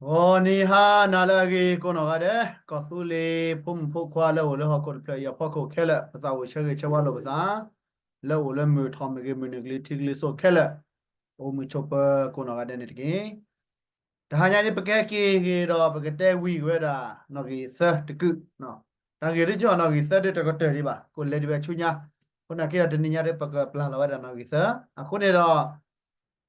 ဂီၤနံၤဟါနၤလၢအဂ့ၤ ကိးနီၢ်ဂၤဒဲး ကီၢ်သူလ့ၤဖိမုၣ်ဖိခွါလၢအိၣ်လၢဟီၣ်ခိၣ်တဖျၢၣ်အံၤအဖီခိၣ်ခဲလၢာ် ပသးအိၣ်ဆၢဂ့ၤဆၢဝါလိာ်ပသး လၢအိၣ်လၢမုၢ်ထီၣ်မ့ၢ်ဂ့ၤ မုၢ်နုာ်ကလံၤထံးကလံၤစိးခဲလၢာ် အိၣ်မုာ်ဆိးပၢၤကိးနီၢ်ဂၤဒဲးန့ၣ်တက့ၢ်. တဟါညါအံၤ ပကဟဲက့ၤက့ၤဒီး ပကတဲဝံၤက့ၤဝဲဒၣ် နီၣ်ဂံၢ်သၢတကုာ်, တၢ်ဂ့ၢ်ဒ်ကီး နီၣ်ဂံၢ်သၢဒ်တကတၢၢ်ဒံးဘၣ် ကိးလဲၤဒံးဝဲဆူညါ, အဃိန့ၣ်က့ဒီး တနံၤညါဒ်ပကပျၢ်လီၤဝဲဒၣ်နီၣ်ဂံၢ်သၢ, အဃိန့ၣ်ဒီး တၢ်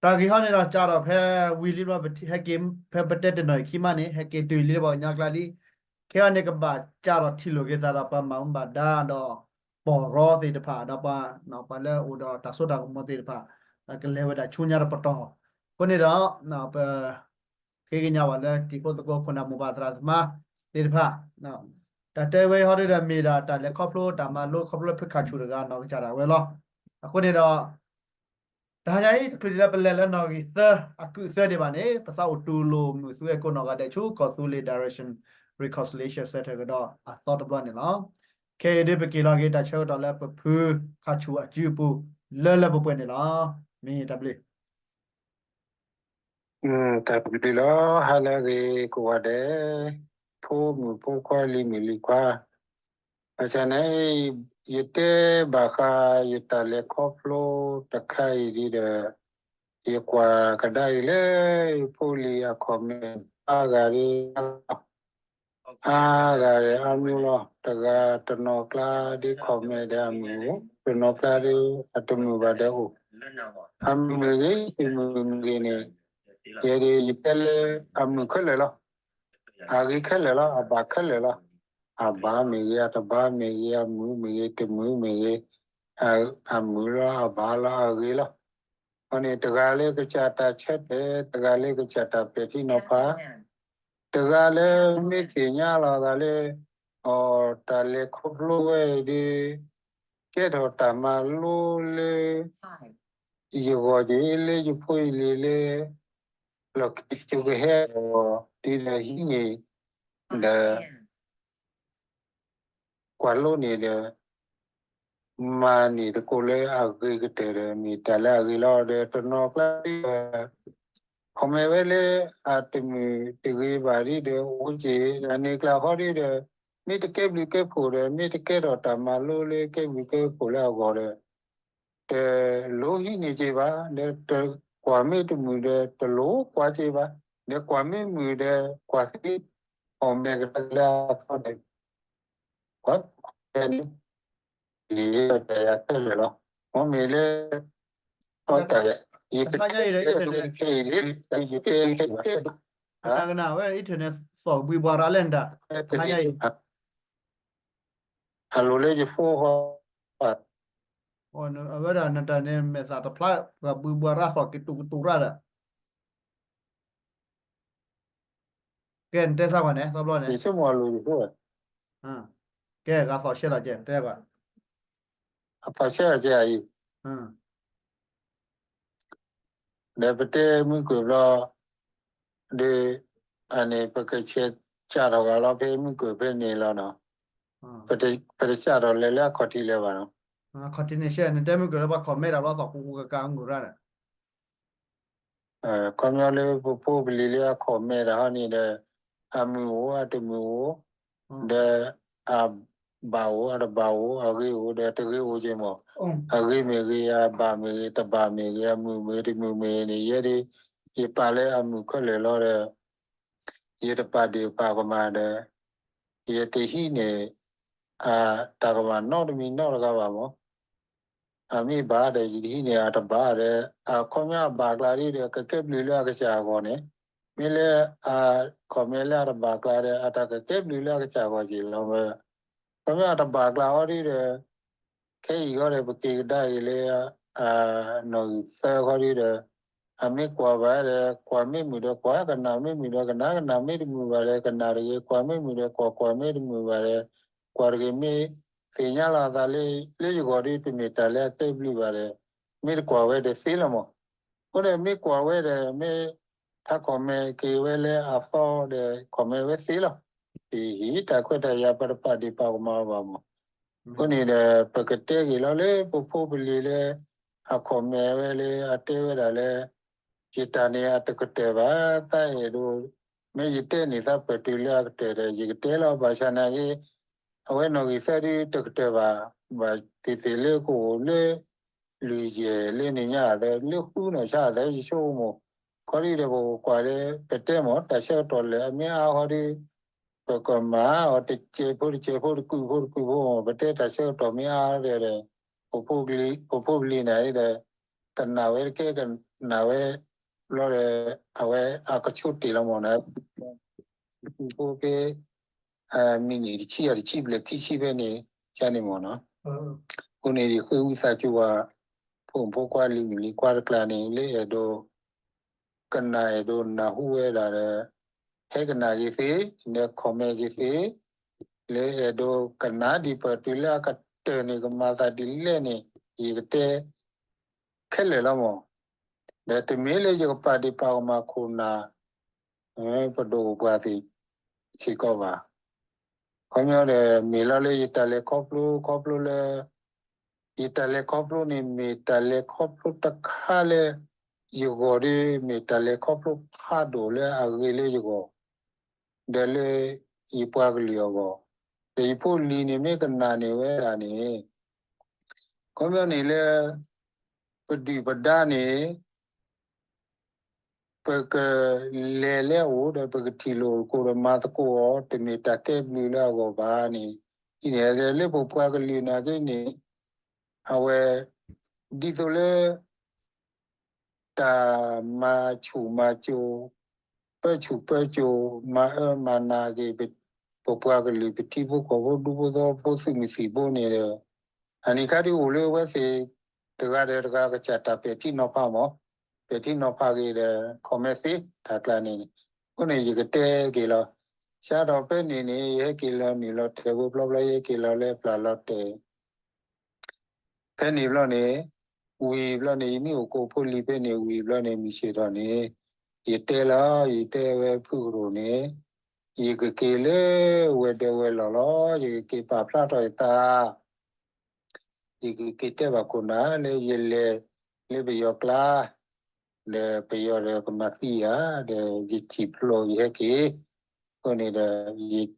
ဂ့ၢ်ဟီန့ၣ်ဒီး စးထီၣ်ဖဲဝံၤလံဘျီ ပဟဲက့ၤ ဖဲပတဲတနီၣ်အံၤခံမးန့ၣ် ဟဲက့ၤတုၤလံလၢပှၤကညီကျါလံ, ခဲအံၤန့ၣ် ကဘၣ်စးထီၣ်ထံၣ်လိာ်က့ၤသးဒီး ပှၤမၤမူဘၣ်ဒါဒီး ပီၢ်ရီသ့ၣ်တဖၣ် ဒီးပှၤ ပှၤလၢအိၣ်ဒီးတၢ်စိတၢ်ကမီၤသ့ၣ်တဖၣ် ကလဲၤဝဲဒၣ်ဆူညါတပတီၢ်, အဃိန့ၣ်ဒီး ပ ဃ့ကညးဘၣ်လၢတံၤဖိသကိးခိၣ်နၢ်မိၢ်ပၢ်သရၣ်သမါသ့ၣ်တဖၣ်, တၢ်တဲဝဲဟီဒ်ဒီးမ့ၢ်ဒၣ်တၢ်လဲၤခီဖျိတၢ်မၤလိခီဖျိဖုခၣ်ဆူၣ်တဂၤနီၢ်ကစၢ်ဒၣ်ဝဲလီၤ. အဃိန့ၣ်ဒီး တဟါညါအံၤ တချုးဒ်လၢပလဲၤလၢနီၣ်ဂံၢ်သၢအကုာ်သၢဒံးဘၣ်န့ၣ် ပသးအိၣ်တူၢ်လိာ်မုာ်သုဝဲကိးနီၢ်ဂၤဒဲးဆူ ကီၢ်သူလ့ၤ Direction Reconciliation Center ကဒီးအသီတဘျီန့ၣ်လီၤ. ခဲအံၤဒ်ပက့ၤလီၤက့ၤတၢ်ဆၢကတီၢ်လၢပဖုခၣ်ဆူၣ်အစုပူၤ လၢလၢပှဲၤပှဲၤန့ၣ်လီၤ. မ့ၢ်တၢ်ဘျုး တၢ်ဘျုးလီၤ. ဟါလၢအဂ့ၤကိးဂၤဒဲး, ဖိမုၣ်ဖိခွါလံၤမုၣ်လံၤခွါ, အစန့ၣ် ယတဲဘၣ်ဃးယတၢ်လဲၤခီဖျိတခါအံၤဒ်ဒီး ယကွၢ်ကဒါအံၤလၢ ယဖိလံၤအ comment အါဂၤဒ် အါဂၤဒီးအါမူလီၤ. တဂၤတနီၤကျါဒ် comment ဒီးအမုာ်အိၣ်, တနီၤကျါဒ်အတမုာ်ဘၣ်ဒီးအိၣ်. အမုာ်မ့ၢ်ဂ့ၤ တမုာ်မ့ၢ်ဂ့ၤန့ၣ် ယဲဒၣ်ယတဲလၢအမုာ်ခဲလၢာ်လီၤ. အဂ့ၤခဲလၢာ်လီၤ, အဘၣ်ခဲလၢာ်လီၤ. အဘၣ်မ့ၢ်ဂ့ၤ အတဘၣ်မ့ၢ်ဂ့ၤ အမုာ်မ့ၢ်ဂ့ၤ တမုာ်မ့ၢ်ဂ့ၤ, အမုာ်လီၤ အဘၣ်လီၤ အဂ့ၤလီၤ. အဃိန့ၣ် တဂၤလၢကစၢ်တၢ်ဆၢတဲာ် တဂၤလၢကစၢ်တၢ်ပဲာ်ထံနီၤဖး, တဂၤလၢမ့ၢ်သ့ၣ်ညါလီၤသးလၢ အတၢ်လဲၤခီဖျိဝဲအံၤဒီး ကဲထီၣ်တၢ်မၤလိလၢ ယဂီၢ်က့ၤလၢယဖိယလံၤလၢ လီၢ်ခံကဟဲအဂီၢ် ဒ်ဒီးဟံးန့ၢ် ဒီး ကွၢ်လိန့ၣ်ဒီး မၤန့ၢ်သကိးလၢအဂ့ၤကတၢၢ်ဒီး မ့ၢ်တၢ်လၢအဂ့ၤလီၤ. ဒီးတနီၤကျါဒီး comment ဝဲလၢအတမုာ်တဂ့ၤဘၣ်ဒ်ဒီး အိၣ်က့ၤအန့ၣ်ကျါဃီဒ်ဒီး မ့ၢ်တကဲဘျုးကဲဖှိၣ်ဒီး မ့ၢ်တကဲထီၣ်တၢ်မၤလိလၢကဲဘျုးကဲဖှိၣ်လၢအဂီၢ်ဒီး တလိၣ်ဟံးန့ၢ်က့ၤဘၣ်, ဒီးကွၢ်မ့ၢ်တမုာ်ဒီး တလိၣ်ကွၢ်က့ၤဘၣ်, ဒီးကွၢ်မ့ၢ်မုာ်ဒီး ကွၢ်သ့ comment ကဒါက့ၤလၢအသီဒီး ကွၢ်န့ၣ် ယတၢ်ယၤခဲလၢာ်လီၤ. မ့မ့ၢ်လၢ တၢ်ယၤ ယကတဲ internet ခဲအံၤ ယတဲ တၢ်ကနၣ်ဝဲ internet သီၣ်ဘှံးဘှါရၤလဲၣ်နတၢ် တဟါညါအံၤ အလိၤလၢယဖိဃီ အဝဲဒၣ်နတၢ်န့ၣ် မဲာ်သၣ်တဖျါ ပှၤဘှံးဘှါရၤသီၣ်ကတူာ်ကတူာ်ရၤဒီး ကဲ နတဲဆါကွၢ်န့ၣ် သီဘျီန့ၣ် ယဆိကမိၣ်အလိၤယဖိ ကဲ ဂၤသီၣ်ရှဲလီၤကဲ တဲကွၢ် အသီၣ်ရှဲလီၤကဲအံၤ ဒီးပတဲမုၢ်ကွံာ်ဘျီ ဒီး အန့ၣ် ပကဆဲးစးထီၣ်ဂၤလီၤဖဲမုၢ်ကွံာ်ဖဲန့ၣ်လီၤနီၤ ပတစးထီၣ်လဲၤလၢအခီၣ်ထံးလၢၤဘၣ်နီၤ အခီၣ်ထံးန့ၣ်ရှဲ နတဲမုၢ်ကွံာ်လၢပှၤ comment တၢ်ဘျီသီၣ်ကူကူကကါမုၢ်ရၤဒီး ခီပညီလၢပဖိပလံၤလၢအ comment တၢ်ဟီန့ၣ်ဒီး အမုာ်အိၣ် အတမုာ်အိၣ် ဒီး အဘၣ်အိၣ် အတဘၣ်အိၣ် အဂ့ၤအိၣ်ဒီးတဂ့ၤအိၣ်က့မး အဂ့ၤမ့ၢ်ဂ့ၤ အဘၣ်မ့ၢ်ဂ့ၤ တဘၣ်မ့ၢ်ဂ့ၤ အမုာ်မ့ၢ်ဂ့ၤ တမုာ်မ့ၢ်ဂ့ၤန့ၣ် ယဲဒၣ် ယပာ်လၢအမုာ်ခဲလၢာ်လီၤဒီး ယတပာ်ဒ့ၣ်ပာ်ကမၣ်ဒီး ယတဟံးန့ၢ် တၢ်ကမၣ်နီတမံၤနီတဂၤဘၣ်မး အမ့ၢ်ဘၣ်ဒီး ယတဟံးန့ၢ်အတဘၣ်ဒီး အခီပညီအဘၣ်အကျါဒ်ဒီး ကကဲဘျုးလၢအကစၢ်အဂီၢ်န့ၣ် မ့ၢ်လၢအ comment လၢအတဘၣ်အကျါဒီး အတၢ်ကကဲဘျုးလၢအကစၢ်အဂီၢ်က့လီၤ. အခီပညီအတဘၣ်အကျါဃီဒ်ဒီး ခဲအံၤဃီဒီး ပက့ၤကဒါအံၤလၢ နီၣ်ဂံၢ်သၢဃီဒ်ဒီး အမ့ၢ်ကွၢ်ဘၣ်ဒီး ကွၢ်မ့ၢ်မုာ်ဒီးကွၢ် ကနၣ်မ့ၢ်မုာ်ဒီးကနၣ် ကနၣ်မ့ၢ်တမုာ်ဘၣ်ဒီး ကနၣ်တဂ့ၤ ကွၢ်မ့ၢ်မုာ်ဒီးကွၢ် ကွၢ်မ့ၢ်တမုာ်ဘၣ်ဒီး ကွၢ်တဂ့ၤ မ့ၢ်သ့ၣ်ညါလီၤအသးလၢ လၢယဂီၢ်ဒီး တမ့ၢ်တၢ်လၢအကဲဘျုးဘၣ်ဒီး မ့ၢ်တကွၢ်ဝဲဒီးသ့လီၤမး. အဃိန့ၣ် မ့ၢ်ကွၢ်ဝဲဒီး မ့ၢ်ထး comment က့ၤဝဲလၢအသီဒီး comment ဝဲသ့လီၤ. ဟံးတၢ်ခွဲးတၢ်ယာ်ပတပာ်ဒ့ၣ်ပာ်ကမၣ်ဘၣ်မး. အဃိန့ၣ်ဒီး ပကတဲက့ၤလီၤလၢပဖိပလံၤလၢ အ comment ဝဲလၢ အတဲဝဲဒၣ်လၢ ယတၢ်န့ၣ်အတကတၢၢ်ဘၣ် သးအဲၣ်ဒိး မ့ၢ်ယတဲန့ၢ်သးပၢၢ်တုၤလၢအကတၢၢ်ဒီး ယကတဲလီၤ ဘၣ်ဆၣ်နာ်က့ အဝဲနီၣ်ဂံၢ်သၢဒုတကတၢၢ်ဘၣ်, ဘၣ်သ့ၣ်သ့ၣ်လၢကအိၣ်လၢ လွံၢ်ယဲၢ်လၢန့ၣ်ညါအသး လၢဃုနီၢ်ဆါအသး ယဆိကမိၣ် ခီဒုဒီး ပကကွၢ်လၢ ပတဲမ့ၢ် တၢ်ဆၢကတီၢ်လၢအမ့ၢ်အါဃီဒီး ပကမၤအီၤတစဲးဖိတစဲးဖိ တကုာ်ဖိတကုာ်ဖိမ့ၢ် ပတဲတၢ်ဆၢကတီၢ်မ့ၢ်အါဒီး ပဖိပလံၤန့ၣ်ဒီး ကနၣ်ဝဲတကဲ ကနၣ်ဝဲဘျီဒီး အဝဲအကဆိတ့ၢ်လီၤမ့ၢ်နီၤ, တကုာ်ဖိဖဲ မံးနံးတဆံအတဆံဘျဲၣ်ခံဆံဖဲန့ၣ် ကန့ၣ်မ့ၢ်နီၤ, အဃိန့ၣ် ယဃ့ဝံသးစူၤဝဲ ဖိမုၣ်ဖိခွါလံၤမုၣ်လံၤခွါတကျါန့ၣ် လၢအဲၣ်ဒိး ကနၣ်အဲၣ်ဒိးနၢ်ဟူဝဲဒၣ်ဒီး ဟဲကနၣ်က့ၤသ့, နဲ comment က့ၤသ့, လၢအဲၣ်ဒိးကနၣ်ဒံးပၢၢ်တုၤလၢအကတၢၢ်န့ၣ် ကမၤသးဒ်လဲၣ်န့ၣ် ယကတဲ ခဲလၢာ်လီၤမ့ၢ်, ဒီးတမ့ၢ်လၢယကပာ်ဒံးပာ်ကမၣ်ခိၣ်နၢ် ပဒိၣ်ပပှၢ်သ့ၣ်စ့ၢ်ကီးဘၣ်. ခီပညီဒီး မ့ၢ်လီၤလၢယတၢ်လဲၤခီဖျိ ခီဖျိလၢ ယတၢ်လဲၤခီဖျိန့ၣ် မ့ၢ်တၢ်လဲၤခီဖျိတခါလၢ ယဂီၢ်ဒီး မ့ၢ်တၢ်လဲၤခီဖျိဖးဒိၣ်လၢအဂ့ၤလၢယဂီၢ် ဒီးလၢယပှၤကလုာ်အဂီၢ်, ဒီးယဖိလံၤန့ၣ် မ့ၢ်ကနၣ်န့ၢ်ဝဲဒၣ်န့ၣ် ခီပညီန့ၣ်လၢ ပဒုၣ်ပဒါန့ၣ် ပကလဲၤလၢအအိၣ်ဒီး ပကထံၣ်လိာ်သကိးဒီးမၤသကိးအီၤ တမ့ၢ်တၢ်ကဲဘျုးလၢအဂီၢ်ဘၣ်န့ၣ်, အံၤန့ၣ်လၢပပှၤကလုာ်နာ်က့န့ၣ် အဝဲ ဒ်သိးလၢ တၢ်မၤဆူၣ်မၤစိၤ ပၢဆူၣ်ပၢစိၤ မၤအၢမၤနးက့ၤ ပပှၤကလုာ် ပထံဖိကီၢ်ဖိဒူဖိသဝီဖိသုးမုၢ်သံၣ်ဘိန့ၣ်ဒီး အန့ၣ်ခါဒ်အိၣ်လၢအဝဲသ့ၣ် တဂၤဒီးတဂၤကစၢ်တၢ်ပဲာ်ထံနီၤဖးမး, ပဲာ်ထံနီၤဖးက့ၤဒီး comment သ့တၢ်ကျါန့ၣ်, အဃိန့ၣ် ယကတဲက့ၤလီၤ. စးထီၣ်ဖဲန့ၣ်န့ၣ် ယဟဲက့ၤလီၤနုာ်လီၤတဲာ်ဝဲဘျီဘျီ ယဟဲက့ၤလီၤလၢပျၢ်လီၤတဲာ် ဖဲန့ၣ်ဘျီန့ၣ် ဝံၤဘျီန့ၣ် ယမ့ၢ်အိၣ်ကိးဖိလံၤဖဲန့ၣ် ဝံၤဘျီန့ၣ် မုၢ်ဆ့ၣ်ထီၣ်န့ၣ် ယတဲလီၤ ယတဲဝဲဖုကရိၣ်န့ၣ် ယကက့ၤလၢဝဲၤဒၢးဝဲၤလီၢ်လီၤ. ယကက့ၤပာ်ဖျါထီၣ်ယသး ယကက့ၤတဲဘၣ်ခိၣ်နၢ်လၢယလဲၤလၢပယီၤကျါ ဒီးပယီၤဒီးကမၤသံယၤ ဒီးယစံၣ်ဖျိးယဟဲက့ၤ, အဃိန့ၣ်ဒီး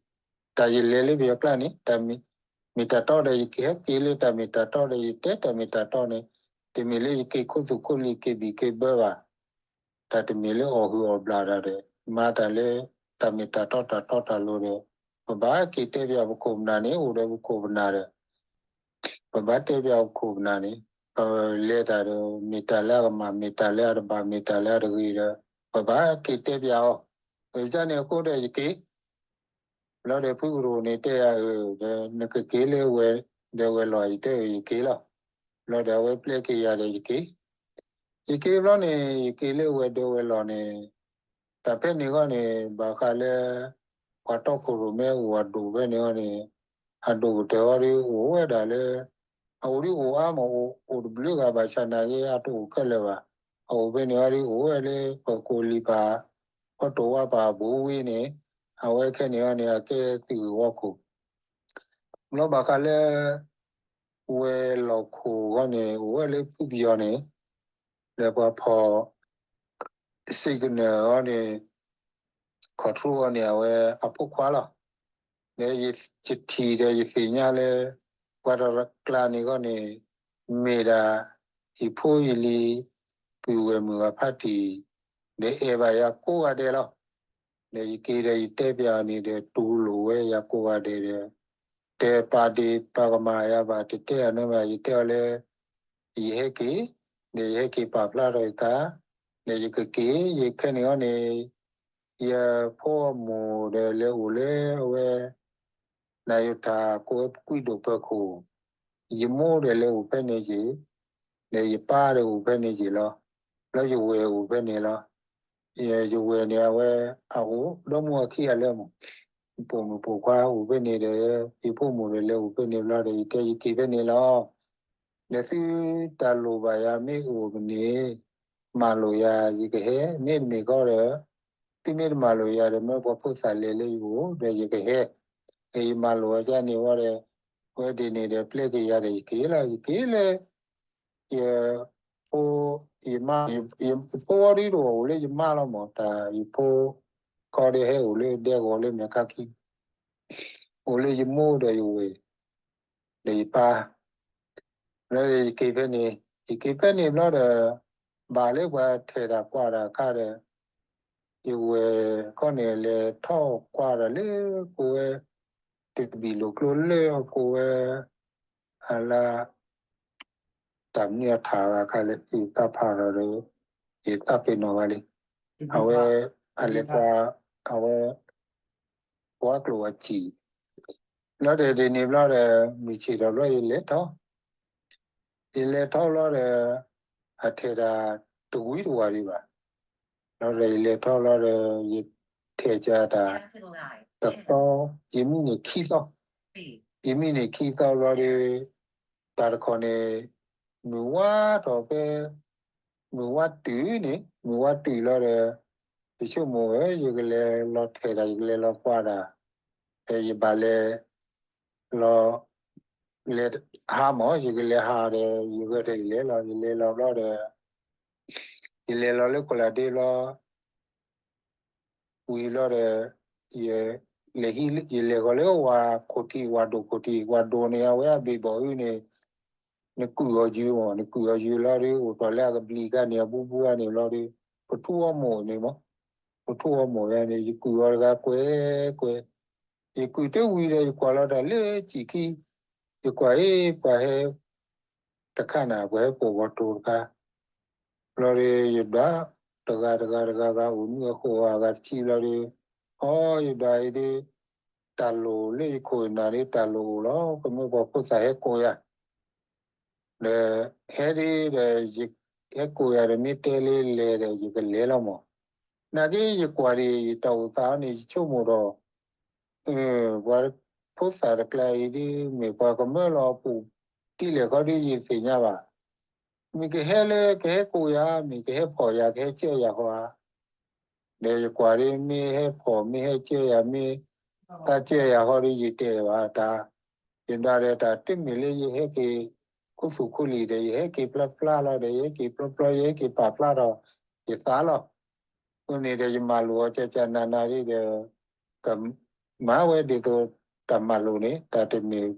တၢ်ယလဲၤလၢပယီၤကျါန့ၣ် တၢ်မ့ၢ်တၢ်တီဒီး ယကဟဲက့ၤလၢတၢ်မ့ၢ်တၢ်တီဒီး ယတဲတၢ်မ့ၢ်တၢ်တီန့ၣ် တမ့ၢ်လၢယက့ၤခိၣ်သူၣ်ခိၣ်လံၤ က့ၤဘံၣ်က့ၤဘၢဘၣ်. တၢ်တမ့ၢ်လၢအီၣ်ဟုၣ်အီၣ်ဘျၣ်တၢ်ဒီး မၤတၢ်လၢတၢ်မ့ၢ်တၢ်တီတၢ်တီတၢ်လိၤဒီး ပဘၣ်က့ၤတဲပၠးပခိၣ်ပနၢ်န့ၣ် အိၣ်ဒီးပခိၣ်ပနၢ်ဒီး ပဘၣ်တဲပၠးပခိၣ်ပနၢ်န့ၣ် ပလဲၤတၢ်ဒီး မ့ၢ်တၢ်လၢအကမၣ် မ့ၢ်တၢ်လၢအတဘၣ် မ့ၢ်တၢ်လၢအတဂ့ၤဒီး ပဘၣ်က့ၤတဲပၠးအီၤ. အန့ၣ်အဃိဒီးယက့ၤ ဘျီဒီးဖုကရိၣ်န့ၣ်တဲယၤ အၢ ဒီးနကက့ၤလၢဝဲၤဒၢးဝဲၤလီၢ် ယတဲအၢ ယက့ၤလီၤ. ဘျီဒီးအဝဲပျဲက့ၤယၤဒီးယက့ၤ ယက့ၤဘျီန့ၣ် ယက့ၤလၢဝဲၤဒၢးဝဲၤလီၢ်န့ၣ် တၢ်ဖဲန့ၣ်ဂီၢ်န့ၣ် ဘၣ်ဃးလၢ ပှၤတီခိၣ်ရိၣ်မဲအိၣ်အဒိၣ်ဖဲန့ၣ်ဂီၢ်န့ၣ် အဒိၣ်ကတၢၢ်ဂီၢ်ဒီးအိၣ်ဝဲဒၣ်လၢ အအိၣ်ဒ်အိၣ်အါမး အိၣ်တဘျုးဂၤဘၣ်ဆၣ်နာ်က့ အတအိၣ်ခဲလၢာ်ဘၣ်. အအိၣ်ဖဲန့ၣ်ဂီၢ်ဒီးအိၣ်ဝဲလၢ ပကိးလံာ်ပာ် ပတိၢ်ဝါပာ်ဘိဝံၤန့ၣ် အဝဲခဲန့ၣ်ဂီၢ်န့ၣ် အကဲသုးဂ့ၢ်ဝီခိၣ် ဘျီဘၣ်ဃးလၢ ဝဲၤလီၢ်ခိၣ်ဂီၢ်န့ၣ် အိၣ်ဝဲလၢဖုပယီၤန့ၣ် ဒီးပှၤဖီၣ် signal ဂီၢ်န့ၣ် control ဂီၢ်န့ၣ် အဝဲအဖိခွါလီၤ. ဒီးယထံၣ်ဒီးယသ့ၣ်ညါလၢ ပှၤတကျါန့ၣ်ဂီၢ်န့ၣ် မ့ၢ်ဒၣ် ယဖိယလံၤ ပုၢ်ဝဲၢ်မုၣ်ဂၤဖးတံၢ် ဒီးအဲၣ်ဘၣ်ယၤကိးဂၤဒဲးလီၤ. ဒီးယက့ၤဒီးယတဲပၠးအီၤန့ၣ်ဒီး တူၢ်လိာ်ဝဲယၤကိးဂၤဒဲးဒီး တပာ်ဒ့ၣ်ပာ်ကမၣ်ယၤဘၣ် တတဲအီၤန့ၣ်ဘၣ် ယတဲအီၤလၢ ယဟဲက့ၤ ဒီးယဟဲက့ၤပာ်ဖျါထီၣ်ယသး ဒီးယကက့ၤ ယခဲန့ၣ်ဂီၢ်န့ၣ် ယဖိအမိၢ်ဒီးလဲၤအိၣ်လၢအဝဲ နၢ်ယိၤထၣ်ကိးဝဲပကွံဒိၣ်ပၢခိၣ် ယမိၢ်ဒီးလဲၤအိၣ်ဖဲန့ၣ်က့ၤ ဒီးယပၢ်ဒီးအိၣ်ဖဲန့ၣ်က့ၤလီၤ. ဘျီယဝဲၢ်အိၣ်ဖဲန့ၣ်လီၤ. ယဝဲၢ်န့ၣ် အဝဲအအိၣ်ဒီမါဝၤခံဂၤလၢမး ပိာ်မုၣ်ပိာ်ခွါအိၣ်ဖဲန့ၣ်ဒီး ယဖိမုၣ်ဒီးလဲၤအိၣ်ဖဲန့ၣ်ဘျီဒီး ယတဲယက့ၤဖဲန့ၣ်လီၤ. ဒီးသုတၢ်လိၣ်ဘၣ်ယၤမ့ၢ်အိၣ်မ့ၢ်န့ၣ် မၤလိာ်ယၤ ယကဟဲ, မ့တမ့ၢ်ဃီဒီး သုမ့ၢ်တမၤလိာ်ယၤဒီး မ့ၢ်ပှၤဖိသၣ်လဲၤလၢယအိၣ်ဒီးယကဟဲ, ယမၤလိာ်အီၤကန့ၣ်ဝံၤဒီး အဝဲဒ်န့ၣ်ဒီး ပျဲက့ၤယၤဒီးယက့ၤလီၤ. ယက့ၤလၢ ယဖိ, ယမါ, ယဖိဝဲဒ်တအိၣ်လၢယမါလီၤမး တၢ်ယဖိ, ယက့ၤဖဲန့ၣ်ခီဒီးဟဲအိၣ်လၢဒဲကဝီၤလၢမဲာ်ခါခံ အိၣ်လၢယမိၢ်ဒီးယဝဲၢ် ဒီးယပၢ် လၢယက့ၤဖဲန့ၣ် ယက့ၤဖဲန့ၣ်ဘျီဒီး ဘၣ်လၢပှၤထဲးတၢ်ကွၢ်တၢ်အခါဒီး ယဝဲၢ်ခီန့ၣ် လဲၤထီၣ်ကွၢ်တၢ်လၢကိးဝဲ တဘံၣ်လိာ်ကျိလၢအကိးဝဲ အလၢ တၢ်မနုၤအထၣ်ဂၤခါလၢ အ့ၣ်သးဖးထီၣ်ဒီး ယသးပ့ၤနီၣ်ဂၤလံ. အဝဲ အလဲၤကွၢ် အဝဲ ကွၢ်ကျိၣ်အစံာ် ဘျီဒီးဒ်န့ၣ်ဘျီဒီး မုၢ်ဆ့ၣ်ထီၣ်ဘျီယလဲၤထီၣ် ယလဲၤထီၣ်ဘျီဒီး အထဲးတၢ်တဝံၤတဝါဒံးဘၣ်. ဘျီဒီးယလဲၤထီၣ်ဘျီဒီး ယထဲးကတၢ် တသီ ယမံန့ၢ်ခံသီ ယမံန့ၢ်ခံသီဘျီဒီး တၢ်တခီန့ၣ် မုၢ်ဝါထီၣ်ဖဲ မုၢ်ဝါတုၤန့ၣ် မုၢ်ဝါတုၤလီၤဒီး ယဆိကမိၣ်ဧၢ ယကလဲၤလီၤထဲးတၢ် ယကလဲၤလီၤကွၢ်တၢ် ယဘၣ်လဲၤ လီၤ လဲၤဟးမး ယကလဲၤဟးဒီး ယဂဲၤထၢၣ်ယလဲၤလီၤ ယလဲၤလီၤဘျီဒီး ယလဲၤလီၤလၢခိၣ်လာ်ဒ့ဘျီ ဝံၤဘျီဒီး ယလဲၤဟံး ယလဲၤဃီၤလၢဝၤခိၣ်ထံး ဝၤဒိၣ်ခိၣ်ထံး ဝၤဒိၣ်န့ၣ် အဝဲအဘ့ၣ်ဘီၣ်အုန့ၣ် နကုၢ်အီၤယုၤမး နကုၢ်အီၤယုၤလီၤဒီး အိၣ်ထီၣ်လၢအကဘျံးခါန့ၣ် အဘူဘူအါန့ၣ်ဘျီဒီး ပထူအီမိၣ်န့ၣ်မး ပထူအီမိၣ်ယါန့ၣ် ယကုၢ်အီၤတဂၤကွဲးကွဲး ယကုၢ်တဝံၤဒီး ယကွၢ်လီၤတၢ်လၢစံာ်ခံ ယကွၢ်အ့ၣ် ပှၤဟဲ တခါန့ၣ် ပှၤဟဲကိးဂီၤတိၤတခါ ဘျီဒီး ယဒွး တဂၤတဂၤတဂၤဂၤ အိၣ်နွံအဃိး အဂၤတဆံဘျီဒီး အီ ယဒွးအံၤဒီး တၢ်လိၣ်လၢယခိၣ်ယနၢ်ဒီး တၢ်လိၣ်အိၣ်လီၤ ကမ့ၢ်ပှၤဖိသၣ်ဟဲကိးယၤ ဒီး ဟဲဒ်ဒီး ယဟဲကိးယၤဒီး မ့ၢ်တဲလၢလဲၤဒီး ယကလဲၤလီၤမး နာ်က့ယကွၢ်ဒံး ယတၢ်အိၣ်သးအီၤန့ၣ် ယဆိကမိၣ်ဒီး ပှၤဖိသၣ်တကျါအံၤဒ် မ့ၢ်ပှၤကမၢလီၤအပူၤ ဒ်လဲၣ်ခီဒ်ယတသ့ၣ်ညါဘၣ် မ့ၢ်ကဟဲလၢကဟဲကိးယၤ မ့ၢ်ကဟဲဖီၣ်ယၤ ကဟဲကဲယၤဃီဧါ ဒီးယကွၢ်ဒ် မ့ၢ်ဟဲဖီၣ် မ့ၢ်ဟဲကဲယၤ မ့ၢ်သးကဲယၤဃီဒီး ယတဲဘၣ်တၢ် ယဒၣ်ဒီးတၢ်တမ့ၢ်လၢယဟဲက့ၤ ခူသူၣ်ခူလံာ်ဒီး ယဟဲက့ၤဖျါဖျါလီၤဒီး ယဟဲက့ၤဖျါဖျါ ယဟဲက့ၤပာ်ဖျါထီၣ်ယသးလီၤ အဃိန့ၣ်ဒီး ယမၤလိာ်အီၤကၢ်ကၢ်နးနးဒ်ဒီး ကမၤဝဲဒ်သိးတၢ်မၤလိာ်န့ၣ် တၢ်တမ့ၢ်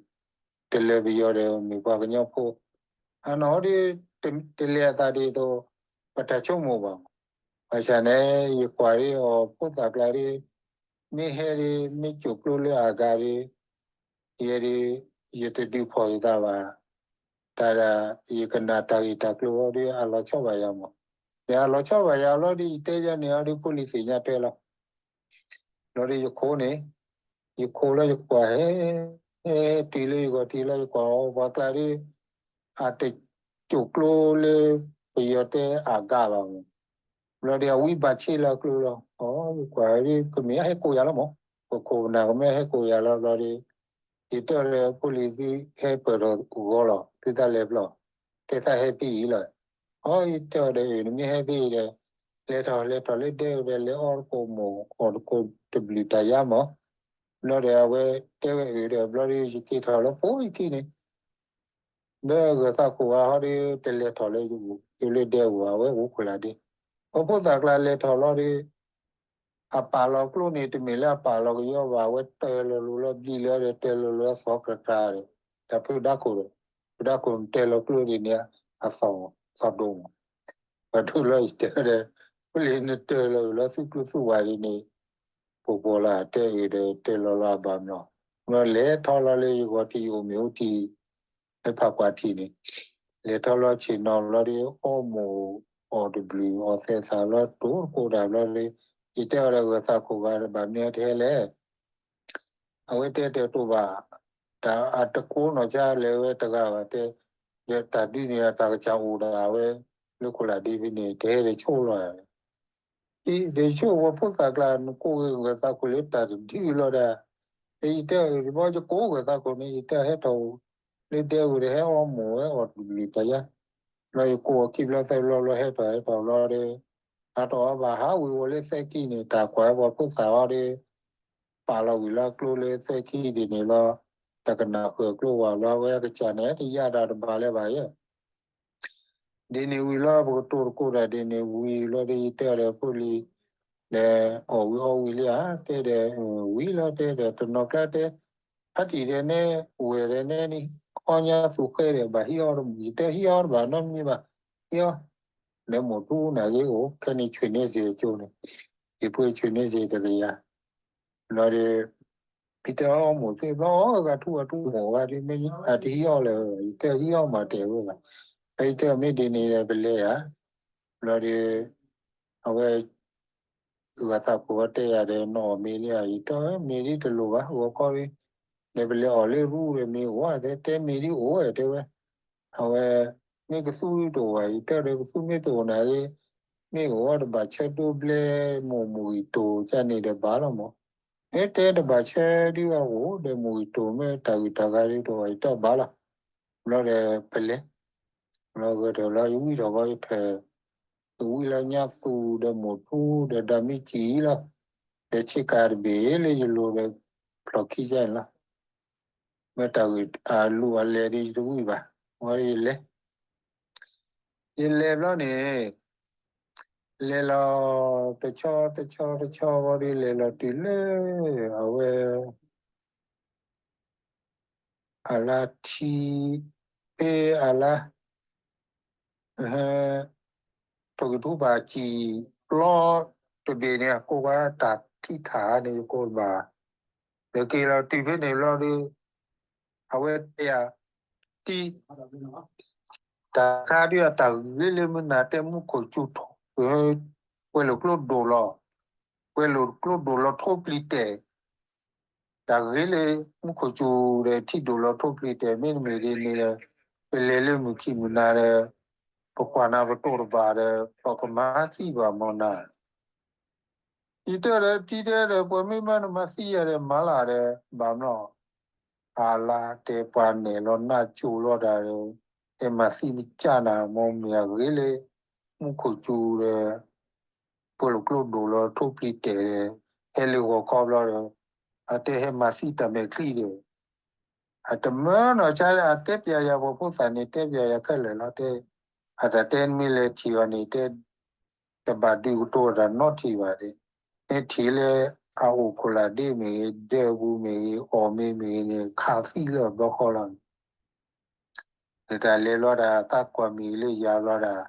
တလၢပယီၤဒီး မ့ၢ်ပှၤကညီဖိ အနီၢ်ဒ် တလဲၤအသးဒ်သိး ပတၢ်ဆိကမိၣ်ဘၣ်မး ဘၣ်ဆၣ်န့ၣ် ယကွၢ်ဒ်အီၤဖိသၣ်ကျါဒ် မ့ၢ်ဟဲဒ် မ့ၢ်ကိာ်ကျိလၢအဂၤဒ် ယဲဒ် ယတဒုးဖီၣ်ယသးဘၣ် တၢ်ဒၣ် ယကနၣ်တၢ်ဂ့ၢ်တၢ်ကျိၤအီၤဒ် အလီၤဆီဘၣ်ယၤမး ဒီးအလီၤဆီဘၣ်ယၤလီၤဒ် ယတဲယၤန့ၣ်အီၤဒ် ဖိလံၤသ့ၣ်ညါတဲလီၤ လီၤဒီးယခိၣ်န့ၣ် ယခိၣ်လီၤယကွၢ်ဟဲ ဟဲတုၤလၢယဂီၢ်ထံးလီၤ ယကွၢ်အီၤပှၤကျါဒ် အတကိာ်ကျိလၢ ပယီၤတဲအဂၤဘၣ်မး ဘျီဒီးအဝံဘၣ်ဆ့လီၤကျိလီၤ အီ ယကွၢ်ဒ် ကမ့ၢ်အဟဲကိးယၤလီၤမး ပခိၣ်ပနၢ်ကမ့ၢ်ဟဲကိးယၤလီၤဘျီဒီး ယတဲအီၤဒီး ဖိလံၤသုဟဲပၢၢ်ထီၣ်ဂီၤလီၤ သုသးလဲၤဘျီ တဲသးဟဲဖဲအံၤလီၤ အီ ယတဲအီၤဒီး အၢ နမ့ၢ်ဟဲဖဲအံၤဒီး လဲၤထီၣ်လဲၤထီၣ်လၢဒဲအံၤဒီး လဲၤအီၣ်တကိးမိၢ် အီၣ်တကိးတဘျုးတၢ်ယါမး ဘျီဒီးအဝဲတဲဝဲအၢဒီး ဘျီဒီးယက့ၤထီၣ်လၢဖိယခံန့ၣ် ဒီးဂၢၤသးခိၣ်ဂၤဟီဒီး တလဲၤထီၣ်လၢယအိၣ်လၢဒဲအူၤ အဝဲအိၣ်ခိၣ်လာ်ဒ့ ပှၤဖိသၣ်ကျါလဲၤထီၣ်လီၤဒီး အပာ်လီၤကျိန့ၣ် တမ့ၢ်လၢအပာ်လီၤကယီဘၣ် အဝဲတၢၢ်လီၤလိၤလီၤဘျံးလီၤဒီး တၢၢ်လီၤလိၤအသီကတၢၢ်ဒီး တၢ်ဖုဒါခိၣ်ဒီး ဖုဒါခိၣ်နတၢၢ်လီၤကျိဒ်န့ၣ် အသီၣ်သီၣ်ဒိၣ်မး ပှၤထူလီၤယတဲဒီး ဖိလံၤနတၢၢ်လီၤလိၤလၢသူကျိသူဝါဒ်န့ၣ် ပှၤပှီၢ်လၢအတဲအၢဒီး တၢၢ်လီၤလီၤအဘၣ်မနီၤ ဘျီလဲၤထီၣ်လီၤလၢယဂီၢ်ထံး ယအိၣ်မ့ၢ်အိၣ်ထံး လၢဖးကွၢ်ထံးန့ၣ် လဲၤထီၣ်လီၤဆ့ၣ်နီၤလီၤဒီး အီၣ်မိၢ်အီၣ်တဘျုး အီၣ်သဲးသးလီၤ တိၤတကိးတၢ်ဘျီဒီး ယတဲအီၤဒီး ဂၢၤသးခိၣ်ဂၤဒီး ဘၣ်မနုၤအတဟဲလဲၣ် အဝဲတဲတၢ်တိာ်ဘၣ် တၢ်အတကိးနီၢ်ဆါလဲၤဝဲတဂၤဘၣ်တဲ ဒီးတၢ်ဒုးန့ၣ် တၢ်ကစၢ်အိၣ်ဒၣ်ဝဲ လၢခိၣ်လာ်ဒ့ဖဲန့ၣ် တဟဲဒီးဆိလီၤ အံၤ ဒီးဆိဝဲဖိသၣ်ကျါ နကိးဂ့ၤဂၢၤသးခိၣ်လၢတၢ်တဒုလီၤဒၣ် ဒီးယတဲအီၤ ဘီယကိးဂၢၤသးခိၣ်န့ၣ် ယတဲအီၤဟဲထီၣ် လၢဒဲဝဲဒီးဟဲအီၣ်မိၢ်ဝဲအီၣ်တဘျုးတၢ်ယါ ဘျီယကိးအီၤခံဘျီသၢဘျီဘျီဟဲထီၣ်ဟဲထီၣ်ဘျီဒီး ဟးထီၣ်အီၤဘၣ်ဟးဝံၤဝီၤလၢသၢခံန့ၣ် တၢ်ကွၢ်ပှၤဖိသၣ်အီၤဒီး ပာ်လီၤဝံၤလၢကျိလၢသၢခံဒ်န့ၣ်လီၤ တၢ်ကနၣ်ဃုာ်ကျိဝဲလီၤ အဝဲအကစၢ်န့ၣ် တယါဒၣ်တဘၣ်လၢၤဘၣ်ယဲ ဒ်န့ၣ်ဝံၤလီၤ ပကတိၤတကိးတၢ်ဒ်န့ၣ်ဝံၤလီၤဒီး ယတဲအီၤဒီးဖိလံၤ ဒီးအီၣ်ဝံၤအီဝံၤလံဧါ, တဲဒီး ဝံၤလီၤ တဲဒီး တနီၤကျါတဲ ဖါတံၢ်ဒီးနဲ ဝဲၢ်ဒီးနဲန့ၣ် အီၣ်ညါသူဃဲဒီး ဘၣ်ဟံးအီၣ်တမူ ယတဲဟံးအီၣ်တဘၣ်နီတမံၤဘၣ်, ဟံးအီၣ်, ဒီးမိၢ်ထူနၤဂ့ၤအိၣ် ခဲန့ၣ်ဆွေန့ၢ်စ့ၢ်ကီးန့ၣ်, ယပှ့ၤဆွေန့ၢ်စ့ၢ်တကယၤ, ဘျီဒီး ယတဲအီၣ်မိၢ်သ့ၣ်ဘျီ အီၣ်ဂၤထူအထူမိၢ်ဂၤဒီး မ့ၢ်အတဟံးအီၣ်လၢၤ, ယတဲဟံးအီၣ်မၤတဲာ်ဝဲဘၣ်, ယတဲမ့ၢ်ဒ်န့ၣ်ဒီးပလဲၤဧါ, ဘျီဒီး အဝဲ ဂၤသးခိၣ်ဝဲတဲယၤဒီး နအီၣ်မ့ၤလံဧါ, ယတဲမ့ၤဒ်တလိၣ်ဘၣ် ဂီၤခီဒီး ဒီးပလဲၤအီၣ်လၢရူဒီးမ့ၤအိၣ်ဧါ, တဲမ့ၤဒ်အိၣ်ဝဲတဲဝဲ, အဝဲ မ့ၢ်ကသူတအိၣ်ဘၣ် ယတဲဒီး ကသူမ့ၢ်တအိၣ်နၤဂ့ၤ, မ့ၢ်အိၣ်အီၤတဘၣ်ဆၢဒိဘျဲ မိၢ်မူၤဂံၢ်တိၤကန့ၣ်ဒီးဘၣ်လီၤမး, မ့ၢ်တဲတဘၣ်ဆၢဒ်အအိၣ်ဒီးမိၢ်ဂံၢ်တိၤမ့ၢ်တၢ်ဂံၢ်တၢ်ဂၤဒ်တအိၣ်ဘၣ် ယတဲဘၣ်လီၤ, ဘျီဒီးပလဲၤ လီၤဂၢၢ်တၢၢ်လီၤ ယဝံထီၣ်ဘီယထၢၣ်, ယဝံလၢညါသူဒီးမိၢ်ထူဒီးဒီးမံကံၣ်လီၤ, ဒီးဆ့ကၤတဘ့ၣ်လၢယလိၤဒီး ဖျီၣ်ခံကန့ၣ်လီၤ, မ့ၢ်တၢ်ဂ့ၢ်အလူၢ်အလဲၤဒီးယတဝံဘၣ်, ဝဲယလဲၤ, ယလဲၤဘျီန့ၣ်, လဲၤလီၤ တဆီတဆီတဆီဝံၤဒီး လဲၤလီၤတုၤလၢ အဝဲ အလါထံ ဖဲအလါ ပကထူပာ်စံာ်ပျီ တဘ့ၣ်န့ၣ် အကိးဝဲတၢ်ထံထးန့ၣ် ယကိးတဘၣ်, ဒီးက့ၤလီၤတုၤဖဲန့ၣ်ဘျီဒီး အဝဲတဲယၤ တံ တၢ်ခါဒ်အတၢ်ဂ့ၤလၢမုၢ်နၤတဲမူခိၣ်စူၤထီၣ်, ပှဲၤလိာ်ကျိဒိၣ်လီၤ, ပှဲၤလိာ်ကျိဒိၣ်လီၤထိပျံၤတဲာ်, တၢ်ဂ့ၤလၢ မူခိၣ်စူၤဒီးထံဒိၣ်လီၤထိပျံၤတဲာ် မ့တမ့ၢ်ဒ်န့ၣ်ဒီး ပလဲၤလၢမုၢ်ခံမုၢ်နၤဒီး ပကွၢ်နၤပတိၢ်တဘၣ်ဒီး ပကမၤသံဘၣ်မနၤ ယတဲဒီး တံတဲဒီး ပှၤမ့ၢ်မၤနမၤသံယၤဒီး မၤလၢ်ဒီး ဘၣ်မနီၤ, အလါတဲပှၤနဲၣ်လီၤနၢ်ကၠိလီၤတၢ်ဒီး တဲမၤသံမကၢ်နၤ မ့ၢ်မ့ၢ်အဂ့ၤလၢ မူခိၣ်စူၤဒီး ပှဲၤလိာ်ကျိဒိၣ်လီၤထိပျံၤတဲာ်ဒီး ဟဲလၢဂီၤခီဘျီဒီး အတဲဟဲမၤသံတၢ်မဲာ်ချံဒီး အတမၢနီၢ်ဆါလၢအတဲပျးယၤ ပှၤဖိသၣ်န့ၣ် တဲပျးယၤခဲလၢာ်လီၤ တဲ, အတၢ်တဲနမ့ၢ်လဲၤထံၣ်အီၤန့ၣ် တဲ တဘၣ်ဒုးကတိၤတၢ်နီတထံၣ်ဘၣ်ဒီး မ့ၢ်ထံၣ်လၢအအိၣ်ခိၣ်လာ်ဒ့မ့ၢ်ဂ့ၤ ဒၢးပူၤမ့ၢ်ဂ့ၤ အီၣ်မ့ၤမ့ၢ်ဂ့ၤန့ၣ် ခးသံလၢအဘျီဃီလီၤန့ၣ် ဒီးတၢ်လဲၤလီၤတၢ် သးကွၢ်မ့ၢ်လၢယၤဘျီဒီး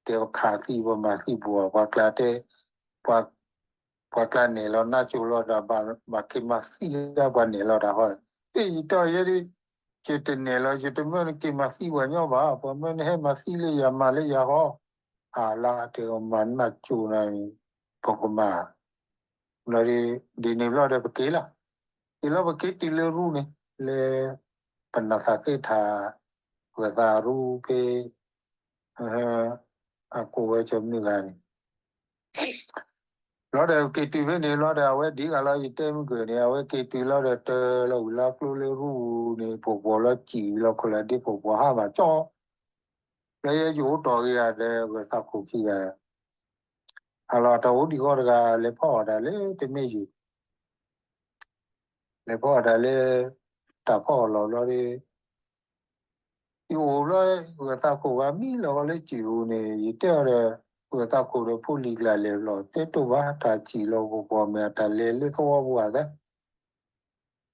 တဲပခးသံပမၤသံပူၤ ပှၤကျါတဲ ပှၤ ပှၤကျါနဲၣ်လီၤနၢ်ကၠိလီၤဒီး ဘၣ်က့ၤမၤသံလၢပှၤနဲၣ်လီၤတၢ်ဃီ, အ့ ယတဲအီၤယဲဒၣ် ယတနဲၣ်လီၤ ယတမၢနက့ၤမၤသံပှၤညီဘၣ် ပှၤမၢနဟဲမၤသံလၢယၤမၤလၢယၤဃီ, အလါတဲမၤနၢ်ကၠိနၤန့ၣ် ပကမၤ ဘျီဒီး ဒ်န့ၣ်ဘျီဒီးပက့ၤလီၤ, က့ၤလီၤပက့ၤတုၤလၢရူန့ၣ် လၢ ပနၢ်သးက့ၤထၣ် ပသးရူဖဲ အကိးဝဲကၠီမုၢ်ဂၤန့ၣ် ဘျီဒီးက့ၤတုၤဖဲန့ၣ်ဘျီဒီး အဝဲဒ်ဂၤလီၤ ယတဲမုၢ်ကၢၢ်န့ၣ် အဝဲက့ၤတုၤလီၤဒီးတၢ်လီၤဝံၤလီၤကျိလၢရူန့ၣ် ပှၤပှီၤလီၤစံာ်လီၤခိၣ်လၢဒ့ ပှၤပှီၤဟးမးကၠီ လၢယယအိၣ်တီၢ်ဂ့ၤဂၤဒီး ဂၢၢ်သးခိၣ်ခံဂၤ အလီၢ်တၢ်အိၣ်ဒံးဃီတဂၤ လဲၤဖီအီၣ်တၢ်လၢတမ့ၢ်ယိာ် လဲၤဖီအီၣ်တၢ်လၢ တၢ်ဖီအီၣ်လီၢ်ဘျီဒီး ယအိၣ်ဘျီ ဂၢၢ်သးခိၣ်ဂၤမံလီၤဂီၤလၢစံာ်ပူၤန့ၣ် ယတဲအီၤဒီး ဂၢၢ်သးခိၣ်ဒီးဖိလံၤကျါလဲၤဘျီ တဲတိၢ်ဘၣ်တၢ်စံာ်လီၤပှီၤပှီၤမ့ၢ်အတၢ်လဲၤလၢသဝီပူၤအသး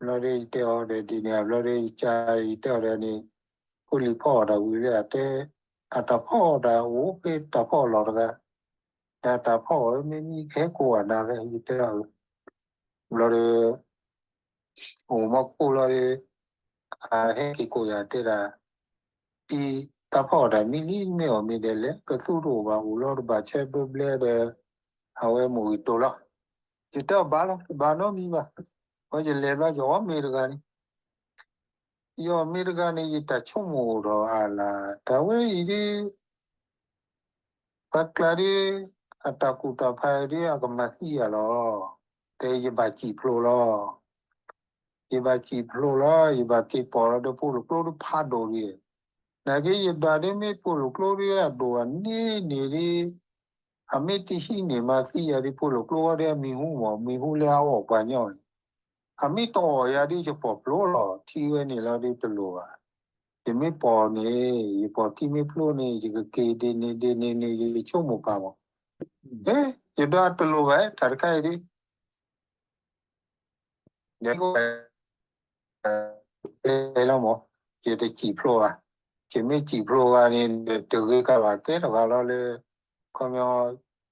ဘျီဒီးယတဲအီၤဒီးဒ်န့ၣ် ဘျီဒီးယကါ ယတဲအီၤဒီးန့ၣ် ဖိလံၤဖီအီၣ်တၢ်ဝံၤလၢအတဲ အတၢ်ဖီအီၣ်တၢ်အိၣ်ဖဲတၢ်ဖီအီၣ်လီၢ်တဂၤ ဒီးတၢ်ဖီအီၣ်မ့ၢ်မံကဟဲကိးဂၤနၤသ့ ယတဲအီၤ ဘျီဒီး အိၣ်မီခိၣ်လီၤဒီး အဟဲက့ၤကိးယၤတဲဒၣ် တံတၢ်ဖီအီၣ်တၢ်မံလံ မ့ၢ်အီၣ်မ့ၤဒဲးလဲၣ် ကသူတအိၣ်ဘၣ် အိၣ်လီၤတဘၣ်ဆၢဒိဘျဲဒီး အဝဲမိၢ်ဂံၢ်တိၤလီၤ ယတဲအီၤဘၣ်လီၤ တဘၣ်နီတမံၤဘၣ် ပှၤယလဲၤဘျီ ယအီၣ်မ့ၤတဂၤန့ၣ် ယအီၣ်မ့ၤတဂၤန့ၣ် ယတၢ်ဆိကမိၣ်အိၣ်ဒီးအါလၢ် တၢ်ဝဲအံၤဒ် ပှၤကျါဒ် အတၢ်ကူၣ်တၢ်ဖးဒ် အကမၤသံယၤလီၤ. တဲယဘၣ်စံာ်ဖျိလီၤ. ယဘၣ်စံာ်ဖျိလီၤ ယဘၣ်က့ၤပိာ်လီၤဒီး ပိၢ်လိာ်ကျိဒ်ဖးဒိၣ်ဒ် နာ်က့ယဒွးဒ်မ့ၢ်ပိၢ်လိာ်ကျိဒ်အဒိၣ်အန့ၢ်န့ၣ်ဒ် အမ့ၢ်တဟံးန့ၢ်မၤသံယၤဒ် ပိၢ်လိာ်ကျိဝဲဒ်အမံၤဟူမး မံၤဟူလၢအအီၣ်ပှၤညီန့ၣ် အမ့ၢ်တအီၣ်ယၤဒ် ယပိာ်ဖျိလီၤ. ထံဝဲန့ၣ်လီၤဒ်တလိၣ်ဘၣ်. ယမ့ၢ်ပိာ်န့ၣ် ယပိာ်ထံမ့ၢ်ဖျိန့ၣ် ယကက့ၤဒ်န့ၣ်ဒ်န့ၣ်န့ၣ် ယဆိကမိၣ်ပာ်မး. ဟဲ ယဒွးတလိၣ်ဘၣ် တၢ်တခါအံၤဒ် ဒီး လီၤမး, ယတစံၣ်ဖျိဘၣ်. ယမ့ၢ်စံၣ်ဖျိဂၤန့ၣ် တဂ့ၤကဘၣ်ကဲထီၣ်ဘၣ်လီၤလၢ ခီပညီ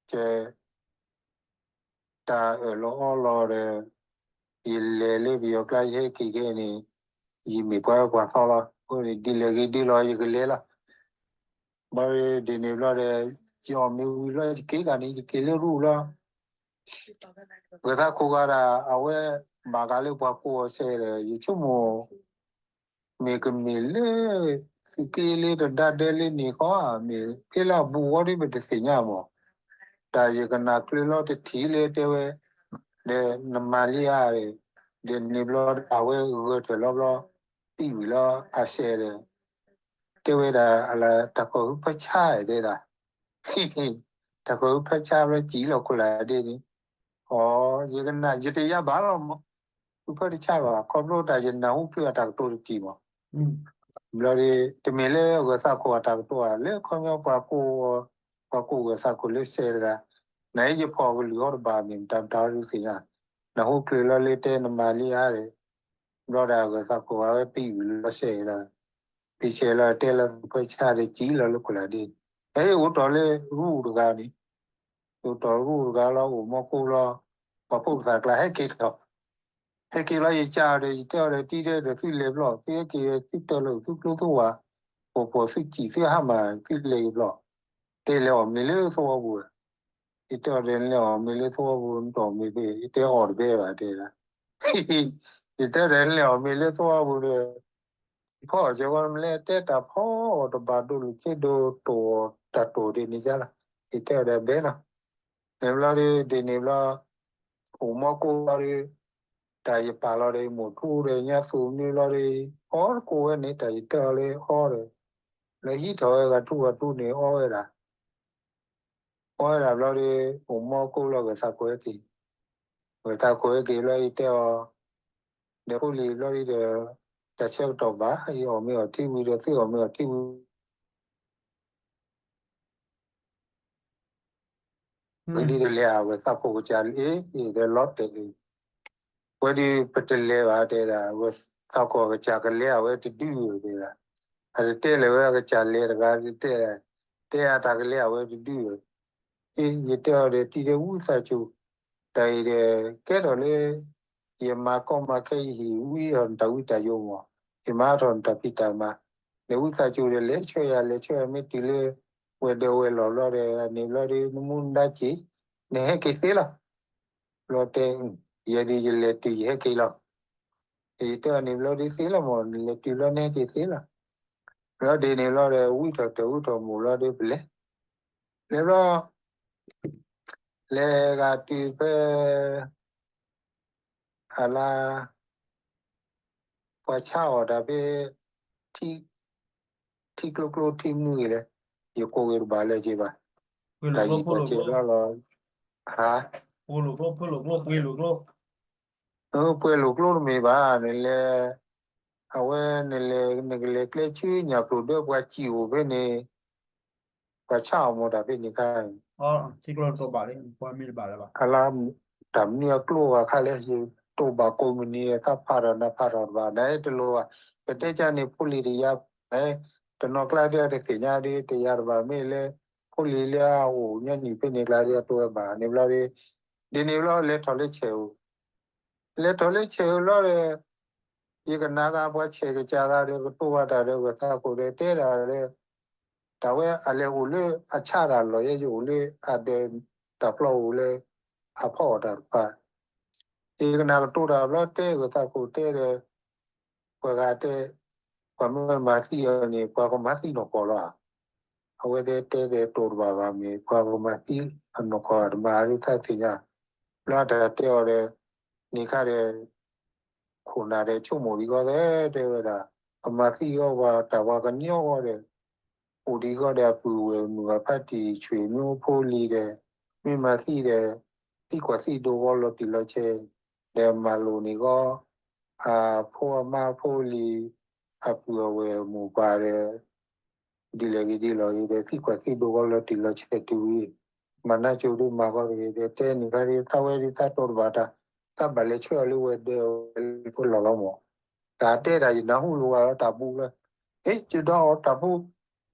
က တၢ်အၢၣ်လီၤအီလီၤဒီး ယလဲၤလၢပယီၤကျါ ယဟဲက့ၤခဲအံၤန့ၣ် ယမ့ၢ်ပှၤအၢပှၤသီလီၤ. အဃိန့ၣ် ဒ်လဲၣ်ဂ့ၤဒ်လဲၣ် ယကလဲၤလီၤ. ဘၣ်ဒ်န့ၣ်ဘျီဒီး ယအီၣ်မ့ၤဝံၤလီၤ ယက့ၤဂၤန့ၣ် ယက့ၤလၢရူၢ်လီၤ. ဂဲၤသးခိၣ်ဂၤဒၣ် အဝဲဘၣ်ဃးလၢပှၤကိးအီၤစဲးဒီး ယဆိကမိၣ် မ့ၢ်ကမ့ၢ်လၢ သုးက့လၢတဒါဒဲလၢန့ၣ်ဃီ မ့ၢ်ဖဲလၢအဘူးဝဲဒ်ပတသ့ၣ်ညါမး, တၢ်ယကနၣ်ကျၢၤလီၤတထံၣ်လၢတဲဝဲ ဒီးနမၤလံဧါ, ဒီးန့ၣ်ဘျီအဝဲဂၢၢ်ထၢၣ်လီၤဘျီ သံဝံၤလီၤအစဲးဒီး တဲဝဲဒၣ် တၢ်ကီၢ်ဟုဖၢဆါတဲဒၣ် တၢ်ကီၢ်ဟုဖၢဆါဘျီစံၣ်လီၤခိၣ်လၢ်ဒ်န့ၣ်, အီ ယကနၣ် ယတယါဘၣ်လီၤမး, ဟုဖၢတဆါဘၣ် ခီဖျိတၢ်ယနၢ်ဟူချုးအတၢ်ကတိၤတထံၣ်မး, ဘျီဒီး တမ့ၢ်လၢဂဲၤသးခိၣ်အတၢ်ကတိၤဧါ လၢခီပညီပှၤကိး ပှၤကိးဂဲၤသးခိၣ်လၢစဲးတဂၤ, နအံၤယဖီၣ်ကလုၢ်ဟီတဘၣ် မ့ၢ်မတၤမတၤဟီဒုးသ့ၣ်ညါ, နၢ်ဟူချုးလီၤလၢတဲနမၤလံဧါဒီး ဘျီဒီးအဂဲၤသးခိၣ်အဝဲပံဝံၤလီၤစဲးလီၤ, ပံဆဲးလီၤတဲလၢဟုဖၢဆါဒီးစံၣ်လီၤလၢခိၣ်လၢ်ဒ်န့ၣ်, နအံၤအိၣ်တီၢ်လၢရူၢ်တဂၤန့ၣ် အိၣ်တီၢ်ရူၢ်တဂၤလီၤ အိၣ်မီၢ်ကိၢ်လီၤ, ပှၤဖိကသးကျါဟဲက့ၤထီၣ်, ဟဲက့ၤလီၤယကးအီၤဒီး ယတဲအီၤဒီး တံၤတဲဒီးသုလဲၤဘျီၣ် သုဟဲက့ၤသုတၢၢ်လၢသုကျိသုဝၤ, ပိာ်ပိာ်သုစံၣ်သုဟါမၢ် သုလဲၤဘျီၣ်, တဲလဲၤအီၣ်မ့ၤလၢသဝီပူၤ, ယတဲအီၤဒီး နလဲၤအီၣ်မ့ၤလၢသဝီပူၤ နတအီၣ်မ့ၤဖဲ ယတဲအီၣ်တဘဲဘၣ်တဲဒၣ် ယတဲဒီး နလဲၤအီၣ်မ့ၤလၢသဝီပူၤဒီး ဖီအီၣ်ကီမလဲၣ် တဲတၢ်ဖီအီၣ်တဘၣ်ဒိလူၢ်ခ့ဒိ တိၢ်အီၣ်တၢ်တိၢ်ဒ်န့ၣ်ယါလီၤ, ယတဲအီၤဒီးဘဲလီၤ, န့ၣ်ဘျီဒီး ဒ်န့ၣ်ဘျီ အိၣ်မီၢ်ကိၢ်လီၤဒီး တၢ်ယပာ်လီၤဒီး မိၢ်ထူဒီးညါသူၣ်မနုၤလီၤဒီး အီတကိးဝဲန့ၣ် တၢ်ယတဲအီၤလၢအီဒီး လၢဟံးထီၣ်ဝဲဂၤထူဂၤထူန့ၣ် အီဝဲဒၣ် အီဝဲဒၣ်ဘျီဒီး အိၣ်မီၢ်ကိၢ်လီၤ ဂဲၤသးခိၣ်ဟဲက့ၤ, ဂဲၤသးခိၣ်ဟဲက့ၤလီၤ ယတဲအီၤ, ဒီးဖိလံၤဘျီဒီး တၢ်ဆၢကတီၢ်ဘၣ် ယအီၣ်မ့ၤအီထံဝံၤဒီး သုအီၣ်မ့ၤအီထံဝံၤ ဝံၤဒီးတလဲၤအဝဲသးခိၣ်ကစၢ်လၢ ဒီးလီၤတဲာ်လံ, ဝဲဒုးပတလဲၤဘၣ်တဲဒၣ် ဝဲသးခိၣ်အကစၢ်ကလဲၤအဝဲတဒုတဲဒၣ်, အတတဲလဲၣ်ဝဲအကစၢ်လဲၤတဂၤ တဲ တဲအတၢ်ကလဲၤအဝဲတဒုဝဲ, ယတဲအီၤဒီး တံၤဒီးဝံသးစူၤ, တၢ်အံၤဒီး ကဲထီၣ်လၢ ယမၤကီမၤခဲယဟံၣ်ဝံထီၣ်နတၢ်ဝံတၢ်ယိာ်မး, ယမၤထီၣ်နတၢ်ဖံးတၢ်မၤ, ဒီးဝံသးစူၤဒီး လဲၤဆှၢယၤ လဲၤဆှၢယၤ မ့ၢ်တုၤလၢ ဝဲၤဒၢးဝဲၤလီၢ်ဘျီဒီး န့ၣ်ဘျီဒီး နမူနဒါက့ၤ, နဟဲက့ၤသ့လီၤ, ဘျီတဲ, ယဲဒုးယလဲၤတုၤယဟဲက့ၤလီၤ, ယတဲအီၤန့ၣ်ဘျီဒီးသ့လီၤမး နလဲၤတုၤဘျီနဟဲက့ၤသ့လီၤ, ဘျီဒ်န့ၣ်ဘျီဒီး ဝံထီၣ်တၢ်ဝံထီၣ်မိၢ်ဘျီဒီးပလဲၤ, လဲၤဘျီ လဲၤဂၤတုၤဖဲ အလါ ပှၤဆါအီၣ်တၢ်ဖဲ ထံ ထံကျိကျိထံမနုၤဂ့ၤလဲၣ်, ယကိးဂ့ၤတဘၣ်လၢၤက့ၤဘၣ်, တၢ်ယံၤတၢ်စဲးလီၤလီၤ, ဟါ ပှဲၤလိာ်ကျိ ပှဲၤလိာ်ကျိ ပှဲၤလိာ်ကျိတမ့ၢ်ဘၣ်, နလဲၤ အဝဲနလဲၤ နကလဲၤကျဲဆူညၣ်ပျိၢ်ဒၢပှၤစံၣ်အိၣ်ဖဲန့ၣ် ပှၤဆါအီၣ်မ့ၢ်တၢ်ဖဲန့ၣ်ခါန့ၣ်, အလါ တၢ်မနုၤအကျိဘၣ်ခါလဲၣ် ယတိၢ်ဘၣ်ကိးမုၢ်နံၤ တၢ်ဖးထီၣ်နၢ်ဖးထီၣ်တဘၣ် နတလိၣ်ဘၣ်, ပတဲကါန့ၣ် ဖိလံၤတယာ် တနီၤကျါဒီးတသ့ၣ်ညါဒီး တယာ်တဘၣ် မ့ၢ်လၢ ဖိလံၤလၢအအိၣ်ညါနုၢ်ဖဲန့ၣ်ကျါဒီးတဝဲဘၣ်န့ၣ်ဘျီဒီး ဒ်န့ၣ်ဘျီ လဲၤထီၣ်လၢဆဲးဧိၤ လဲၤထီၣ်လၢဆဲးဧိၤဘျီဒီး ယကနၣ်ဂၤပှၤဆဲးကစၢ်ဂၤဒီး ကတိၤဘၣ်တၢ်ဒီး ဂဲၤသးခိၣ်ဒီးတဲဒၣ်လၢ တၢ်ဝဲအလဲၤအိၣ်လၢအဆါတၢ်လီၢ် ယဲယအိၣ်လၢအဒၢးတၢ်ပျီအိၣ်လၢ အဖီအီၣ်တၢ်တဖၣ်, ယကနၣ်ကတိၤတၢ်ဘျီတဲ ဂဲၤသးခိၣ်တဲဒီး ပှၤဂၤတဲ ပှၤမၢမၤသံအီၤန့ၣ် ပှၤကမၤသံနီၢ်ကီၢ်လီၤဧါ. အဝဲတဲတဲဒီးတိၤတဘၣ်ဘၣ်မ့ၢ် ပှၤကမၤသံအနီၢ်ကီၢ်တမၤဒ်သးသ့ၣ်ညါ, ဘျီတၢ်တဲအီၤဒီး န့ၣ်ခါဒီး ခိၣ်နၢ်ဒီးဆိကမိၣ်ဒံးဂီၢ်သဲ တဲဝဲဒၣ် ကမၤသံအီၤပှၤတၢ်ပှၤကညီဂီၢ်ဒီး အိၣ်ဒံးဂီၢ်ဒီးအပုၢ်ဝဲၢ်မုၢ်ဂၤဖါတံၢ်ဆွေမျိုးဖိလံၤဒီး မ့ၢ်မၤသံဒီး သံကွၢ်သံဒိးဂီၢ်လီၤတံၢ်လီၤဆဲး ဒီးမၤလိာ်န့ၢ်ဂီၢ် အဖိအမါဖိလံၤ အပုၢ်အဝဲၢ်မိၢ်ပၢ်ဒီး ဒ်လဲၣ်ဂ့ၤဒ်လဲၣ်ဂ့ၤဒီး သံကွၢ်သံဒိးဂီၢ်လီၤတံၢ်လီၤဆဲးတုၤဝံၤ မၤနၢ်ကၠိဒုးမၤဃီတဂ့ၤ ဒီးတဲန့ၣ်ခါဒ် သးဝဲဒ်သးတိၢ်တဘၣ်တၢ်, သးဘၣ်လဲၤဆှၢအီၤလၢဝဲၤဒၢးဝဲလၢဖိလီၢ်လီၤမး, တၢ်တဲဒၣ်ယနၢ်ဟူလိာ်ဝဲလီၤတၢ်ဘူၣ်လၢ, ဟ့ၣ် ယဒွးအီၤတၢ်ဘူၣ်,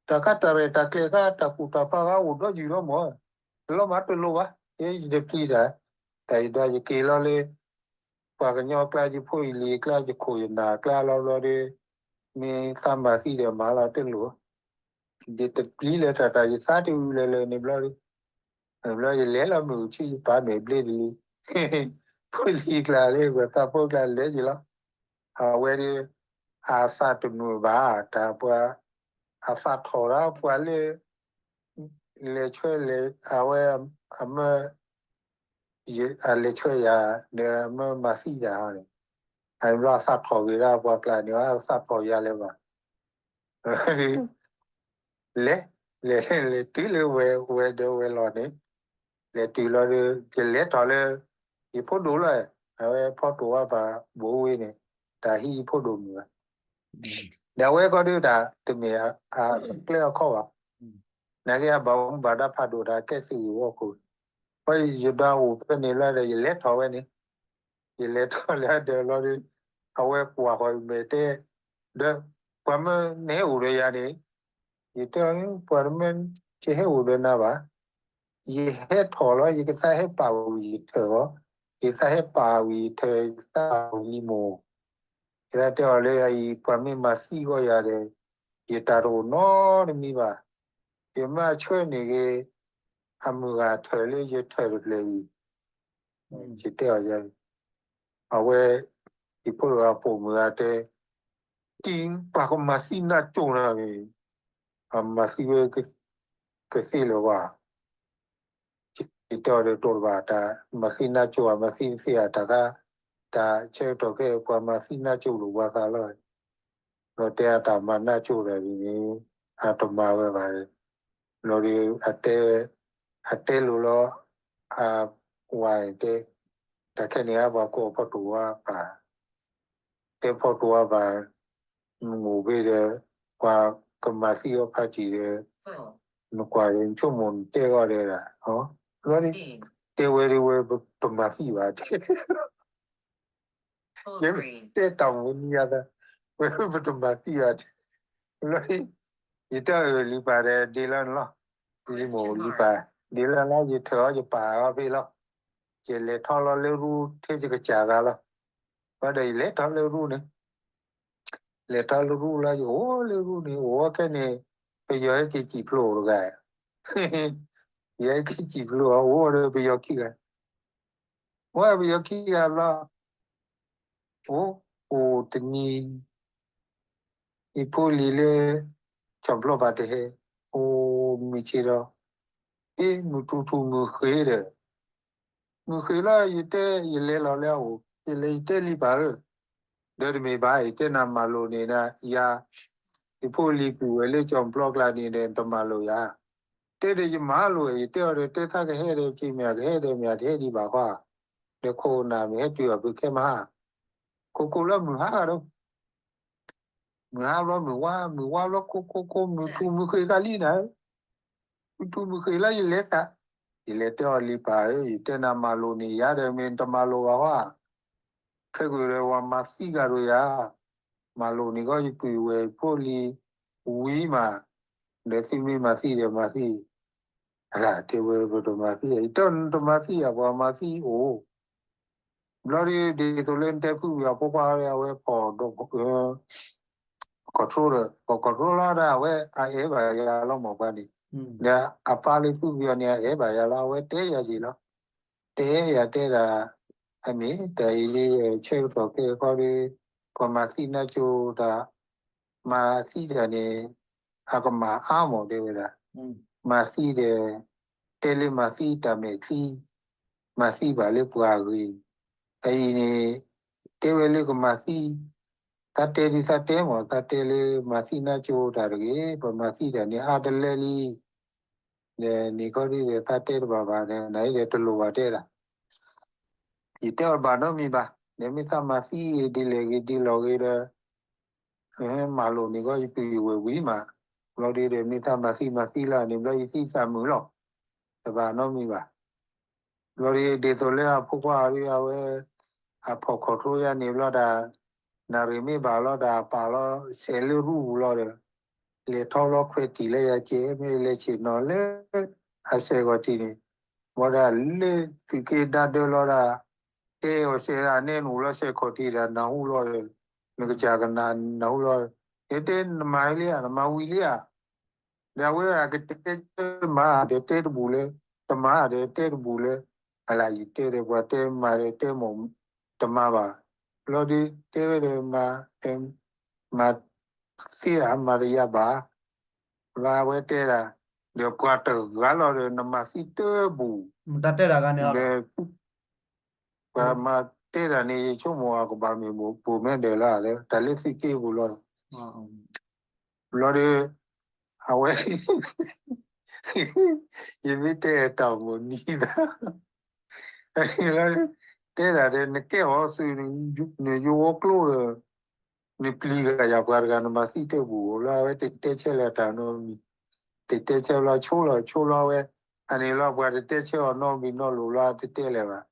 တၢ်ခါတၢ်ရဲၣ်တၢ်ကျဲၤခါ တၢ်ကူၣ်တၢ်ဖးခါအိၣ်ဒီးယုၢ်လီၤမး, လီၤမးတလိၣ်ဘၣ်, ယတပျံၤတၢ်, တၢ်ယဒွးယက့ၤလီၤလၢ ပှၤကညီကျါ ယဖိယလံၤကျါ ယခိၣ်ယနၢ်ကျါလီၤဘျီဒီး, မ့ၢ်သးမၤသံဒီးမၤလီၤတလိၣ်, ယတပျံၤလၢတၢ်တၢ် ယသးတအုးလၢၤလၢၤန့ၣ်ဘျီဒီး, ဘျီယလဲၤလီၤမုၢ်ဆူယပာ်မဲာ်ဘျ့တလံ, ဖိလံၤကျါလၢပှၤသးဖိကျါလဲၤယံၤလီၤ, အဝဲဒီး အသးတမုာ်ဘၣ် တၢ်ပှၤ အသးထီၣ်ဒၣ်ပှၤလၢ လဲၤဆှၢလဲၤ အဝဲ အမၢ အလဲၤဆှၢယၤ ဒီးအမၢမၤသံယၤန့ၣ်, အဘျီအသးထီၣ်ဂ့ၤဒၣ်ပှၤကျါန့ၣ် အသးထီၣ်ယၤလၢၤဘၣ်, လဲၤ လဲၤ လဲၤ လဲၤတုၤလၢဝဲၤဒၢးဝဲၤလီၢ်န့ၣ်, လဲၤတုၤလီၤဒီး ယလဲၤထီၣ်လၢ ယဖိဒိၣ်လီၤ, အဝဲဖီတိၢ်ဝါပာ်ဘိဝ့န့ၣ်, တၢ်ဟံးယဖိဒိၣ်မုၢ်ဘၣ်, ဒီးအဝဲကီဒုးတၢ် တမ့ၢ်အကျဲအခီဘၣ်, နာ်က့အဘၣ်မူဘၣ်ဒါဖးဒိၣ်တၢ်ကဲသုးဂ့ၢ်ဝီခိၣ်, ပယဒွးအိၣ်ဖဲန့ၣ်လီၤဒီး ယလဲၤထီၣ်ဝဲန့ၣ်, ယလဲၤထီၣ်လၢအဒၢးလီၤဒီး, အဝဲကွၢ်ဃီၤယမဲာ်တဲ, ဒီးပှၤမၢနဟဲအိၣ်ဒီးယၤန့ၣ်, ယတဲအီၤ ပှၤတမၢ ကဟဲအိၣ်ဒီးနၤဘၣ်, ယဟဲထီၣ်လီၤ ယကသးဟဲပာ်ဝံၤယထၢၣ်အီၤ, ယသးဟဲပာ်ဝံၤယထၢၣ် ယသးပာ်ဝံၤလံမိၢ်, ယသးတဲအီၤလၢအအံၤ ပှၤမ့ၢ်မၤသံဂီၢ်ယၤဒီး, ယတၢ်တအိၣ်နီတမံၤဘၣ်, ယမ့ၢ်ဆှၢန့ၢ်ဂ့ၤ အမုၢ်ဂၤထၢၣ်လၢယထၢၣ်တဖျၢၣ်အံၤ, ယတဲအီၤယၤ, အဝဲ ယဖိတဂၤပိာ်မုၣ်ဂၤတဲ, တံၤပှၤကမၤသံနၢ်ကၠိနၤမ့ၢ်, အမၤသံဝဲ ကသ့လၢၤဝဲ, ယတဲအီၤဒီးတိၢ်တဘၣ်တၢ် မၤသံနၢ်ကၠိဧါ မၤသံတသ့ဧါ တၢ်ခါ, တၢ်ဆၢကတီၢ်ခဲအံၤ ပှၤမၤသံနၢ်ကၠိလိာ်ပှၤသးလီၤ, ဒီးတဲအတၢ်မၤနၢ်ကၠိဒီးန့ၣ်, အတမၤဝဲဘၣ်, လီၤဒီး အတဲ အတဲလိၤလီၤ, အဝၤန့ၣ်တဲ, တၢ်ခဲန့ၣ် ပှၤကိးဖီတိၢ်ဝါပၢ်, တဲဖီတိၢ်ဝါပၢ်, နအိၣ်ဖဲဒီး ပှၤကမၤသံအီၤဖးတံၢ်ဒီး, နကွၢ်ဒီး နဆိကမိၣ်နတဲဂီၢ်ဒီးဒၣ်, လီၤဒီး တဲဝဲဒၣ်ဝဲပတမၤသံဘၣ်တဲ ယတဲတၢ်မနုၤယၤသး, ဝဲပတမၤသံဘၣ်, လီၤ, ယတဲအီၤလံပၢ်ဒီးဒ်လီၤန့ၣ်လီၤ, လံမိၢ်လံပၢ်, ဒ်လီၤလီၤ ယထၢၣ်အီၤယပာ်အီၤဖဲလီၤ, ယလဲၤထီၣ်လီၤလၢရူထဲယကစၢ်ဂၤလီၤ, ဘၣ်ဒီးယလဲၤထီၣ်လၢရူန့ၣ် လဲၤထီၣ်လၢရူလီၤ ယအိၣ်လၢရူန့ၣ် အိၣ်ဝဲခဲန့ၣ်, ပယီၤဟဲက့ၤစံၣ်ဖျိးတဂၤ, ယဟဲက့ၤစံၣ်ဖျိးအီၤ အိၣ်ဒီးပယီၤခံဂၤ, အိၣ်ပယီၤခံဂၤဘျီ, အိၣ်, အိၣ်တနံၤ, ယဖိလံၤလၢ ကၠီၣ်ဖျီၣ်ဘၣ်တဟဲ, အိၣ်မုၢ်ဆ့ၣ်ဒီး, ဟ့ၣ်မုၢ်ထူထူမုၢ်ဃ့ဒီး မုၢ်ဃ့လီၤ ယတဲ ယလဲၤလီၤလၢအအိၣ် ယလဲၤ ယတဲလံပၢ်ဧၢ, ဒီးတမ့ၢ်ဘၣ် ယတဲနၤမၤလိာ်န့ၣ်ဒီး ယၤ, ယဖိလံၤကွံာ်ဝဲလၢကၠီၣ်ပျီကျါန့ၣ်ဒီး တမၤလိာ်ယၤ, တဲဒီးယမၤလိာ် ယတဲအီၤဒီး တဲသးကဟဲဒီး က့ၤမ့ၢ်ကဟဲဒီးမ့ၢ်တဟဲဒံးဘၣ်ဃီ, ဒီးခိၣ်နၢ်မ့ၢ်ဟဲတုၤအီၤဖုခဲမဟါ, ခိၣ်ခိၣ်လၢမုၢ်ဟါဂၤဒီး မုၢ်ဟါဘျီမုၢ်ဝါ မုၢ်ဝါဘျီခိၣ်ခိၣ်ခိၣ် မုၢ်ထူၣ်မုၢ်ဃ့ကလံနၤဧၢ, မုၢ်ထူၣ်မုၢ်ဃ့လၢယလဲၤကး, ယလဲၤတဲအီၤလံပၢ်ဧၢ ယတဲနၤမၤလိာ်န့ၣ် ယၤဒီးမ့ၢ်တမၤလိာ်ဘၣ်ဃီ, ခဲကဒီးပှၤမၤသံဂၤဒီးယၤ, မၤလိာ်န့ၣ်ကီး ယပုၢ်ဝဲၢ်ဖိလံၤဝံၤမး, ဒီးသုမ့ၢ်မၤသံဒီးမၤသံ, အဂၤတဲဝဲပတမၤသံ, ယတဲနတမၤသံဧါ ပှၤမၤသံအိၣ် ဘျီဒီး ဒ်သိးလၢနတဲဖုပယီၤဖိခွါဒီး အဝဲဖီၣ်ဒီး control ဒီး control လီၤဒီး အဝဲအအဲၣ်ဘၣ်ယၤလီၤမ့ၢ်ပှၤန့ၣ်, ဒီးအပၢ်လၢဖုပယီၤန့ၣ် အအဲၣ်ဘၣ်ယၤလီၤ အဝဲတဲယၤက့ၤလီၤ, တဲယၤတဲဒၣ်, အမ့ၢ်တၢ်အံၤ ဆၢကတီၢ်ခဲအံၤဃီဒီး ပှၤမၤသံနၢ်ကၠိတၢ်, မၤသံတၢ်န့ၣ် အကမၣ်အါမးတဲဝဲဒၣ်, မၤသံဒီး တဲလၢမၤသံတၢ်မဲာ်ချံ, မၤသံဘၣ်လၢပှၤဂ့ၤ, အအံၤန့ၣ် တဲဝဲလၢကမၤသံ, သးတဲဒ်သးတဲမး သးတဲလၢမၤသံနၢ်ကၠိတၢ်တဂ့ၤ, ပှၤမၤသံတၢ်န့ၣ်အါတလၢလံ, ဒီးန့ၣ်ခီဒ်ဒီးသးတဲတဘၣ်ဘၣ်ဒီး နအံၤဒီးတလိၣ်ဘၣ်တဲဒၣ် ယတဲအီၤတဘၣ်နီတမံၤဘၣ်, ဒီးမ့ၢ်သးမၤသံဒ်လဲၣ်ဂ့ၤဒ်လဲၣ်ဂ့ၤဒီး, မၤလိာ်န့ၣ်ကီး ယပုၢ်ယဝဲၢ်ဝံၤမး, ဘျီဒ်ဒီး မ့ၢ်သးမၤသံမၤသံလီၤန့ၣ် ဘျီယသံသးမုာ်လီၤ, တဘၣ်နီတမံၤဘၣ်. ဘျီဒီး ဒ်သိးလၢအဖိခွါအီၤဒီး အဝဲ အဖီၣ် control ယါန့ၣ်ဘျီဒီး နၣ်ရံၣ်မ့ၢ်ဘၣ်လီၤဒီး အပာ်လီၤ စဲးလၢရူပူၤလီၤဒီး လဲၤထီၣ်လီၤခွဲးတံၢ်လၢယၤကဲ မ့ၢ်လဲၤဆ့ၣ်နီၤလၢ အစဲးဂီၤတံၢ်န့ၣ် ဘၣ်ဒီးလၢသုးက့ဒါဒၢလီၤဒီး တဲအီၤစဲးဒၣ်နဲနအိၣ်လီၤစဲးခီၣ်တံၢ်ဒီးနၢ်ဟူလီၤဒီး နကစၢ်ကနၣ်နၢ်ဟူလီၤ တဲတဲနမၤလံဧါ နမၤဝံၤလံဧါ ဒီးအဝဲအကတဲမၤဒီး တဲတဘူၣ်လၢ တမၤဒီး တဲတဘူၣ်လၢ အလၢယတဲဒီး ပှၤတဲမၤဒီး တဲမၤတမၤဘၣ်. ဘျီဒီး တဲဝဲဒီး မၤ မၤသ့ဧါ မၤတယၤဘၣ်. ဘျီအဝဲတဲဒၣ် ဒီးပှၤတဂၤလီၤဒီး နမၤသံတဘူၣ် တၢ်တဲဒၣ်ဂၤန့ၣ်လီၤ ဒီး ပှၤမၤတဲဒၣ်န့ၣ် ယဆိကမိၣ်အကဘၣ်မ့ၢ်ဘိၣ်မဲာ်ဒၢးလီၤ တၢ်လၢသုးက့ပူၤလီၤ. ဘျီဒီး အဝဲ ယမ့ၢ်တဲတၢ်မိၣ်နံၤသး တဲဒၣ်ဒီး နကဲအီၤသုး နယိဝီကျိဒီး နပျံၤဂၤယၤပှၤတဂၤ နမၤသံတဘူၣ်လီၤ အဝဲတတဲဆၢလၢတၢ်နီတမံၤ တတဲဆၢလီၤ ဆိလီၤ ဆိလီၤဝဲ အန့ၣ်လီၤ ပှၤတတဲဆၢအီၤနီတဘျီနီတလိၤလီၤ တတဲလၢၤဘၣ်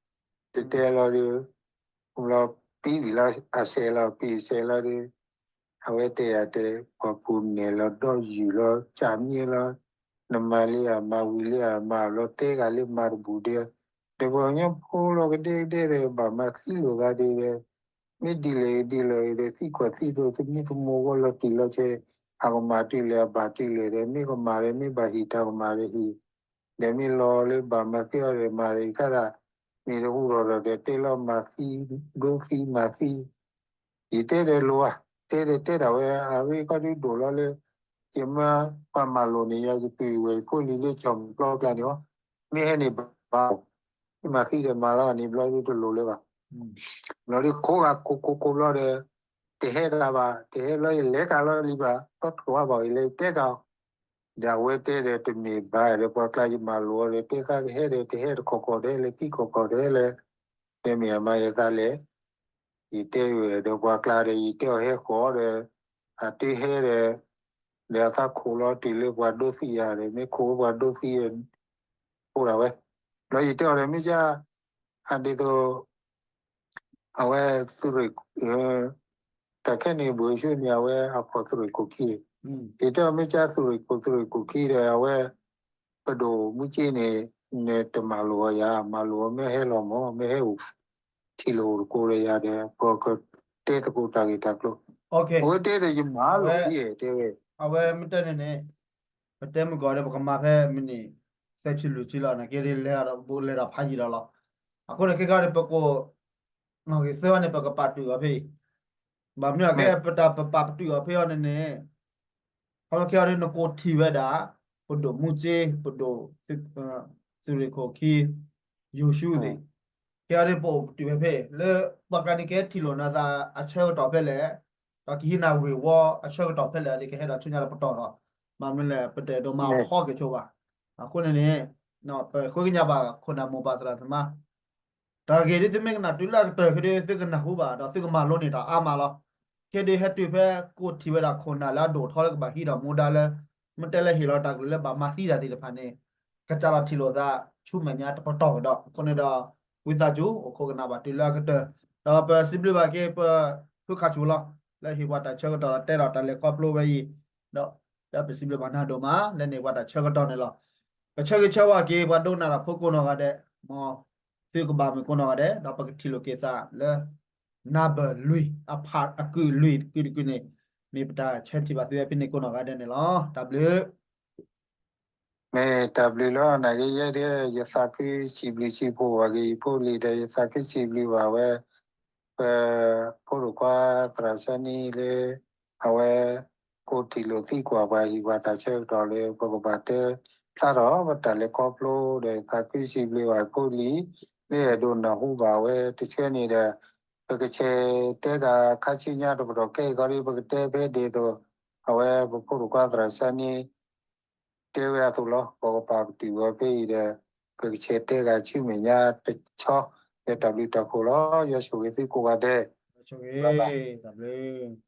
တတဲလီၤဒီး ဘျီပံၤဝံၤလီၤ အစဲးလီၤ ပံၤစဲးလီၤဒီး အဝဲတဲယၤတဲ ပှၤပူၤနဲၣ်လီၤ ဒီးယုၢ်လီၤ ကၢ်မ့ၢ်လီၤ နမၤလံဧါ မၤဝံၤလံဧါ မၤလီၤ တဲဂၤလၢမၤတဘူၣ်ဒီး ဒီးပှၤကညီဖိလီၤ ကဒဲကဒဲဒီး ဘၣ်မၤသံလိာ်သးဒီး မ့ၢ်ဒ်လဲၣ်ဒ်လဲၣ်ဒီး သံကွၢ်သံဒိး သမံသမိးဂီၢ်လီၤတံၢ်လီၤဆဲး အကမၣ်တုၤလဲၣ် အဘၣ်တုၤလဲၣ်ဒီး မ့ၢ်ကမၣ်ဒီး မ့ၢ်ဘၣ်ဟ့ၣ်တၢ်ကမၣ်ဒီးဟ့ၣ် ဒီးမ့ၢ်လီၤလၢဘၣ်မၤသံအီၤဒီးမၤဒီး ခါဒၣ် မ့ၢ်တဟူထီၣ်ဒီး တဲလီၤမၤသံ ဒိသံမၤသံ ယတဲဒီးလိၤဧါ တဲဒီးတဲဒၣ်ဝဲ အရ့ကီဒုဒိၣ်လီၤလၢ ယမၢပှၤမၤလိာ်န့ၣ် ယၤယပုၢ်ဝဲၢ်ယဖိလံၤလၢ ကၠီၣ်ပျီကျါန့ၣ်အီၤ မ့ၢ်ဟဲန့ၣ်ဘၣ် မၤသံဒီးမၤလီၤန့ၣ် ဘျီဒုတလိၤလၢၤဘၣ် ဘျီဒုခိးဂၤခိးခိးခိးဘျီဒီး တဟဲကဘၣ် တဟဲလီၤယလဲၤကလီၤလံဘၣ် တီထီၣ်ဘၣ်အံၤလၢယတဲကဘၣ် ဒီးအဝဲတဲဒီးတမ့ၢ်ဘၣ်ဒီး ပှၤကျါယမၤလိာ်အီၤဒီး တဲသးကဟဲဒီး တဟဲတခီခီ တဟဲလၢသံခီခီ တဟဲလၢတဲမ့ၢ်အမၤယသးလဲၣ် ယတဲဝဲဒီးပှၤကျါဒီး ယတဲအီၤဟဲဃီၤဒီး အတဟဲဒီး ဒီးအသးခိးလီၤတုၤလၢပှၤဒိသံယၤဒီး မ့ၢ်ခိးပှၤဒိသံဒီး အိၣ်ဒၣ်ဝဲ ဒီးယတဲအီၤဒီး မ့ၢ်က အဒ်သိး အဝဲသုးရ့ၣ် တၢ်ခဲန့ၣ် ဘိၣ်ဆူန့ၣ် အဝဲအဖီၣ်သုးရ့ၣ်ခိၣ်ခံ ယတဲအီၤ မ့ၢ်ကသုးရ့ၣ်ခိၣ် သုးရ့ၣ်ခိၣ်ခံဒီး အဝဲ ပဒိၣ်မူက့န့ၣ် နတမၤလိာ်အီၤယၤ မၤလိာ်အီၤမ့ၢ်ဟဲလီၤမၢ် မ့ၢ်ဟဲအိၣ် ထံၣ်လိာ်အိၣ်တကိးဒီးယၤဒီး ပကတဲသကိးတၢ်ဂ့ၢ်တၢ်ကျိၤ အဝဲတဲဒီးယမၤလိာ်ခံတဲဝဲ အဝဲမ့ၢ်တဲန့ၣ်န့ၣ် ပတဲမုၢ်ကီၤဒီး ပကမၤဖဲမံးနံး သၢဆံလွံၢ်ဆံလီၤ နကဲဒ်လဲၣ်ဒီး ဘိးလဲၤဒီးဖးယံာ်လီၤလီၤ. အဃိန့ၣ် ခဲခါန့ၣ် ပက နီၣ်ဂံၢ်သၢအီၤန့ၣ် ပကပာ်တုာ်အီၤဖဲအံၤ, ဘၣ်မနုၤအကဲ ပတၢ်ပပာ်ပတုာ်အီၤဖဲအံၤန့ၣ်န့ၣ်, ခီဖျိခဲအံၤန့ၣ် နကိးထီၣ်ဝဲဒၣ် ပဒိၣ်မူက့, ပဒိၣ်သုးရ့ၣ်ခိၣ်ခံ, ယိၤၡူသ့ၣ်, ခဲအံၤန့ၣ် ပအိၣ်ပတုာ်ဖဲဖဲ လၢ ပှၤကျါန့ၣ် ကဟဲထံၣ်လိာ်နသးအဆၢကတီၢ်ဖဲလဲၣ်, ဒီးကဟံးနၤဂ့ၢ်ဝီအဆၢကတီၢ်ဖဲလဲၣ် ဒီးကဟဲဒီးဆူညါလၢပတီၢ်ဒီး, ဘၣ်မနုၤလဲၣ် ပတအဲၣ်ဒိးမၤအီၤခီက့ၤဆိဘၣ်. အဃိန့ၣ်န့ၣ် ပဃ့ကညးဘၣ်ခိၣ်နၢ်မိၢ်ပၢ်သရၣ်သမါ တၢ်ဂ့ၢ်ဒ်သုမ့ၢ်ကနၣ်တုၤလၢအကတၢၢ်ခဲဒုး သုကနၢ်ဟူဘၣ် ဒီးသုကမၤလိန့ၢ်တၢ်အါမးလီၤ. ခဲဒုးဟဲတုၤဖဲကိးထီၣ်ဝဲဒၣ်ခိၣ်နၢ်လၢအဒိၣ်ထီလၢကဘၣ်ဟံးဒီးမူဒါလၢ မ့ၢ်တဲလၢဟ့ၣ်လီၤတၢ်ကလုၢ်လၢဘၣ်မၤသံတၢ်သ့ၣ်တဖၣ်န့ၣ် ကစးထီၣ်ထံၣ်လိာ်သးဆူမဲာ်ညါတပတီၢ်ကဒီး. အဃိန့ၣ်ဒီး ဝံသးစူၤ အိၣ်ခိးကနၣ်ဘၣ်တုၤလၢအကတၢၢ်, ဒီးပစံးဘျုးဘၣ်က့ၤ ပဖုခးဆူၣ်လီၤ လၢဟ့ၣ်ပှၤတၢ်ဆၢကတီၢ်ဒီးတဲဒီးတၢ်လဲၤခီဖျိဝဲအံၤ, ဒီးပစံးဘျုးဘၣ်နၤဒိၣ်မး လၢန့ၢ်ပှၤတၢ်ဆၢကတီၢ်န့ၣ်လီၤ. ပဆၢဂ့ၤဆၢဝါက့ၤ ပှၤဒိကနၣ်တၢ်ဖိကိးနီၢ်ဂၤဒဲး, မ်သုကဘၣ်မုာ်ကိးနီၢ်ဂၤဒဲး, ဒီးပကထံၣ်လိာ်က့ၤသးလၢ နၢ်ပၢၢ်လွံၢ် အဖးအကုာ်လွံၢ်တကုာ်တကုာ်န့ၣ်, မ့ၢ်ပတၢ်ဆၢထံၣ်ဘၣ်သုဝဲဖဲန့ၣ်ကိးနီၢ်ဂၤဒဲးန့ၣ်လီၤ. တၢ်ဘျုး မ့ၢ်တၢ်ဘျုးလီၤ. နာ်က့ယဲဒၣ် ယသးခုစံးဘျုးစံးဖှိၣ်ဘၣ်က့ၤယဖိလံၤဒီး ယသးခုစံးဘျုးဘၣ်ဝဲ ပဖိဒိၣ်ခွါသရၣ်စၢနံလၢ အဝဲ ကိးထံၣ်လိာ်သံကွၢ်ပှၤဟ့ၣ်ပှၤတၢ်ဆၢကတီၢ်လၢ ပကဘၣ်တဲဖျါထီၣ် ပတၢ်လဲၤခီဖျိဒီး သးခုစံးဘျုးဘၣ်ဖိလံၤ လၢအဲၣ်ဒိးနၢ်ဟူဘၣ်ဝဲတဆၢန့ၣ်ဒီး ပကဆဲးတဲကခါဆူညါတပတီၢ်ခဲအံၤခီဒီး ပကတဲဖဲဒ်သိး အဝဲပဖိဒိၣ်ခွါသရၣ်စၢနံ တဲဝဲအသိးလီၤ. ပကပာ်ပတုာ်ဝဲဖဲအံၤဒီး ပကဆဲးတဲဂၤဆူမဲာ်ညါတဆီ လၢတၢ်ဘျုးတၢ်ဖှိၣ်လီၤ. ယွၤဆိၣ်ဂ့ၤသုကိးဂၤဒဲး တၢ်ဘျုး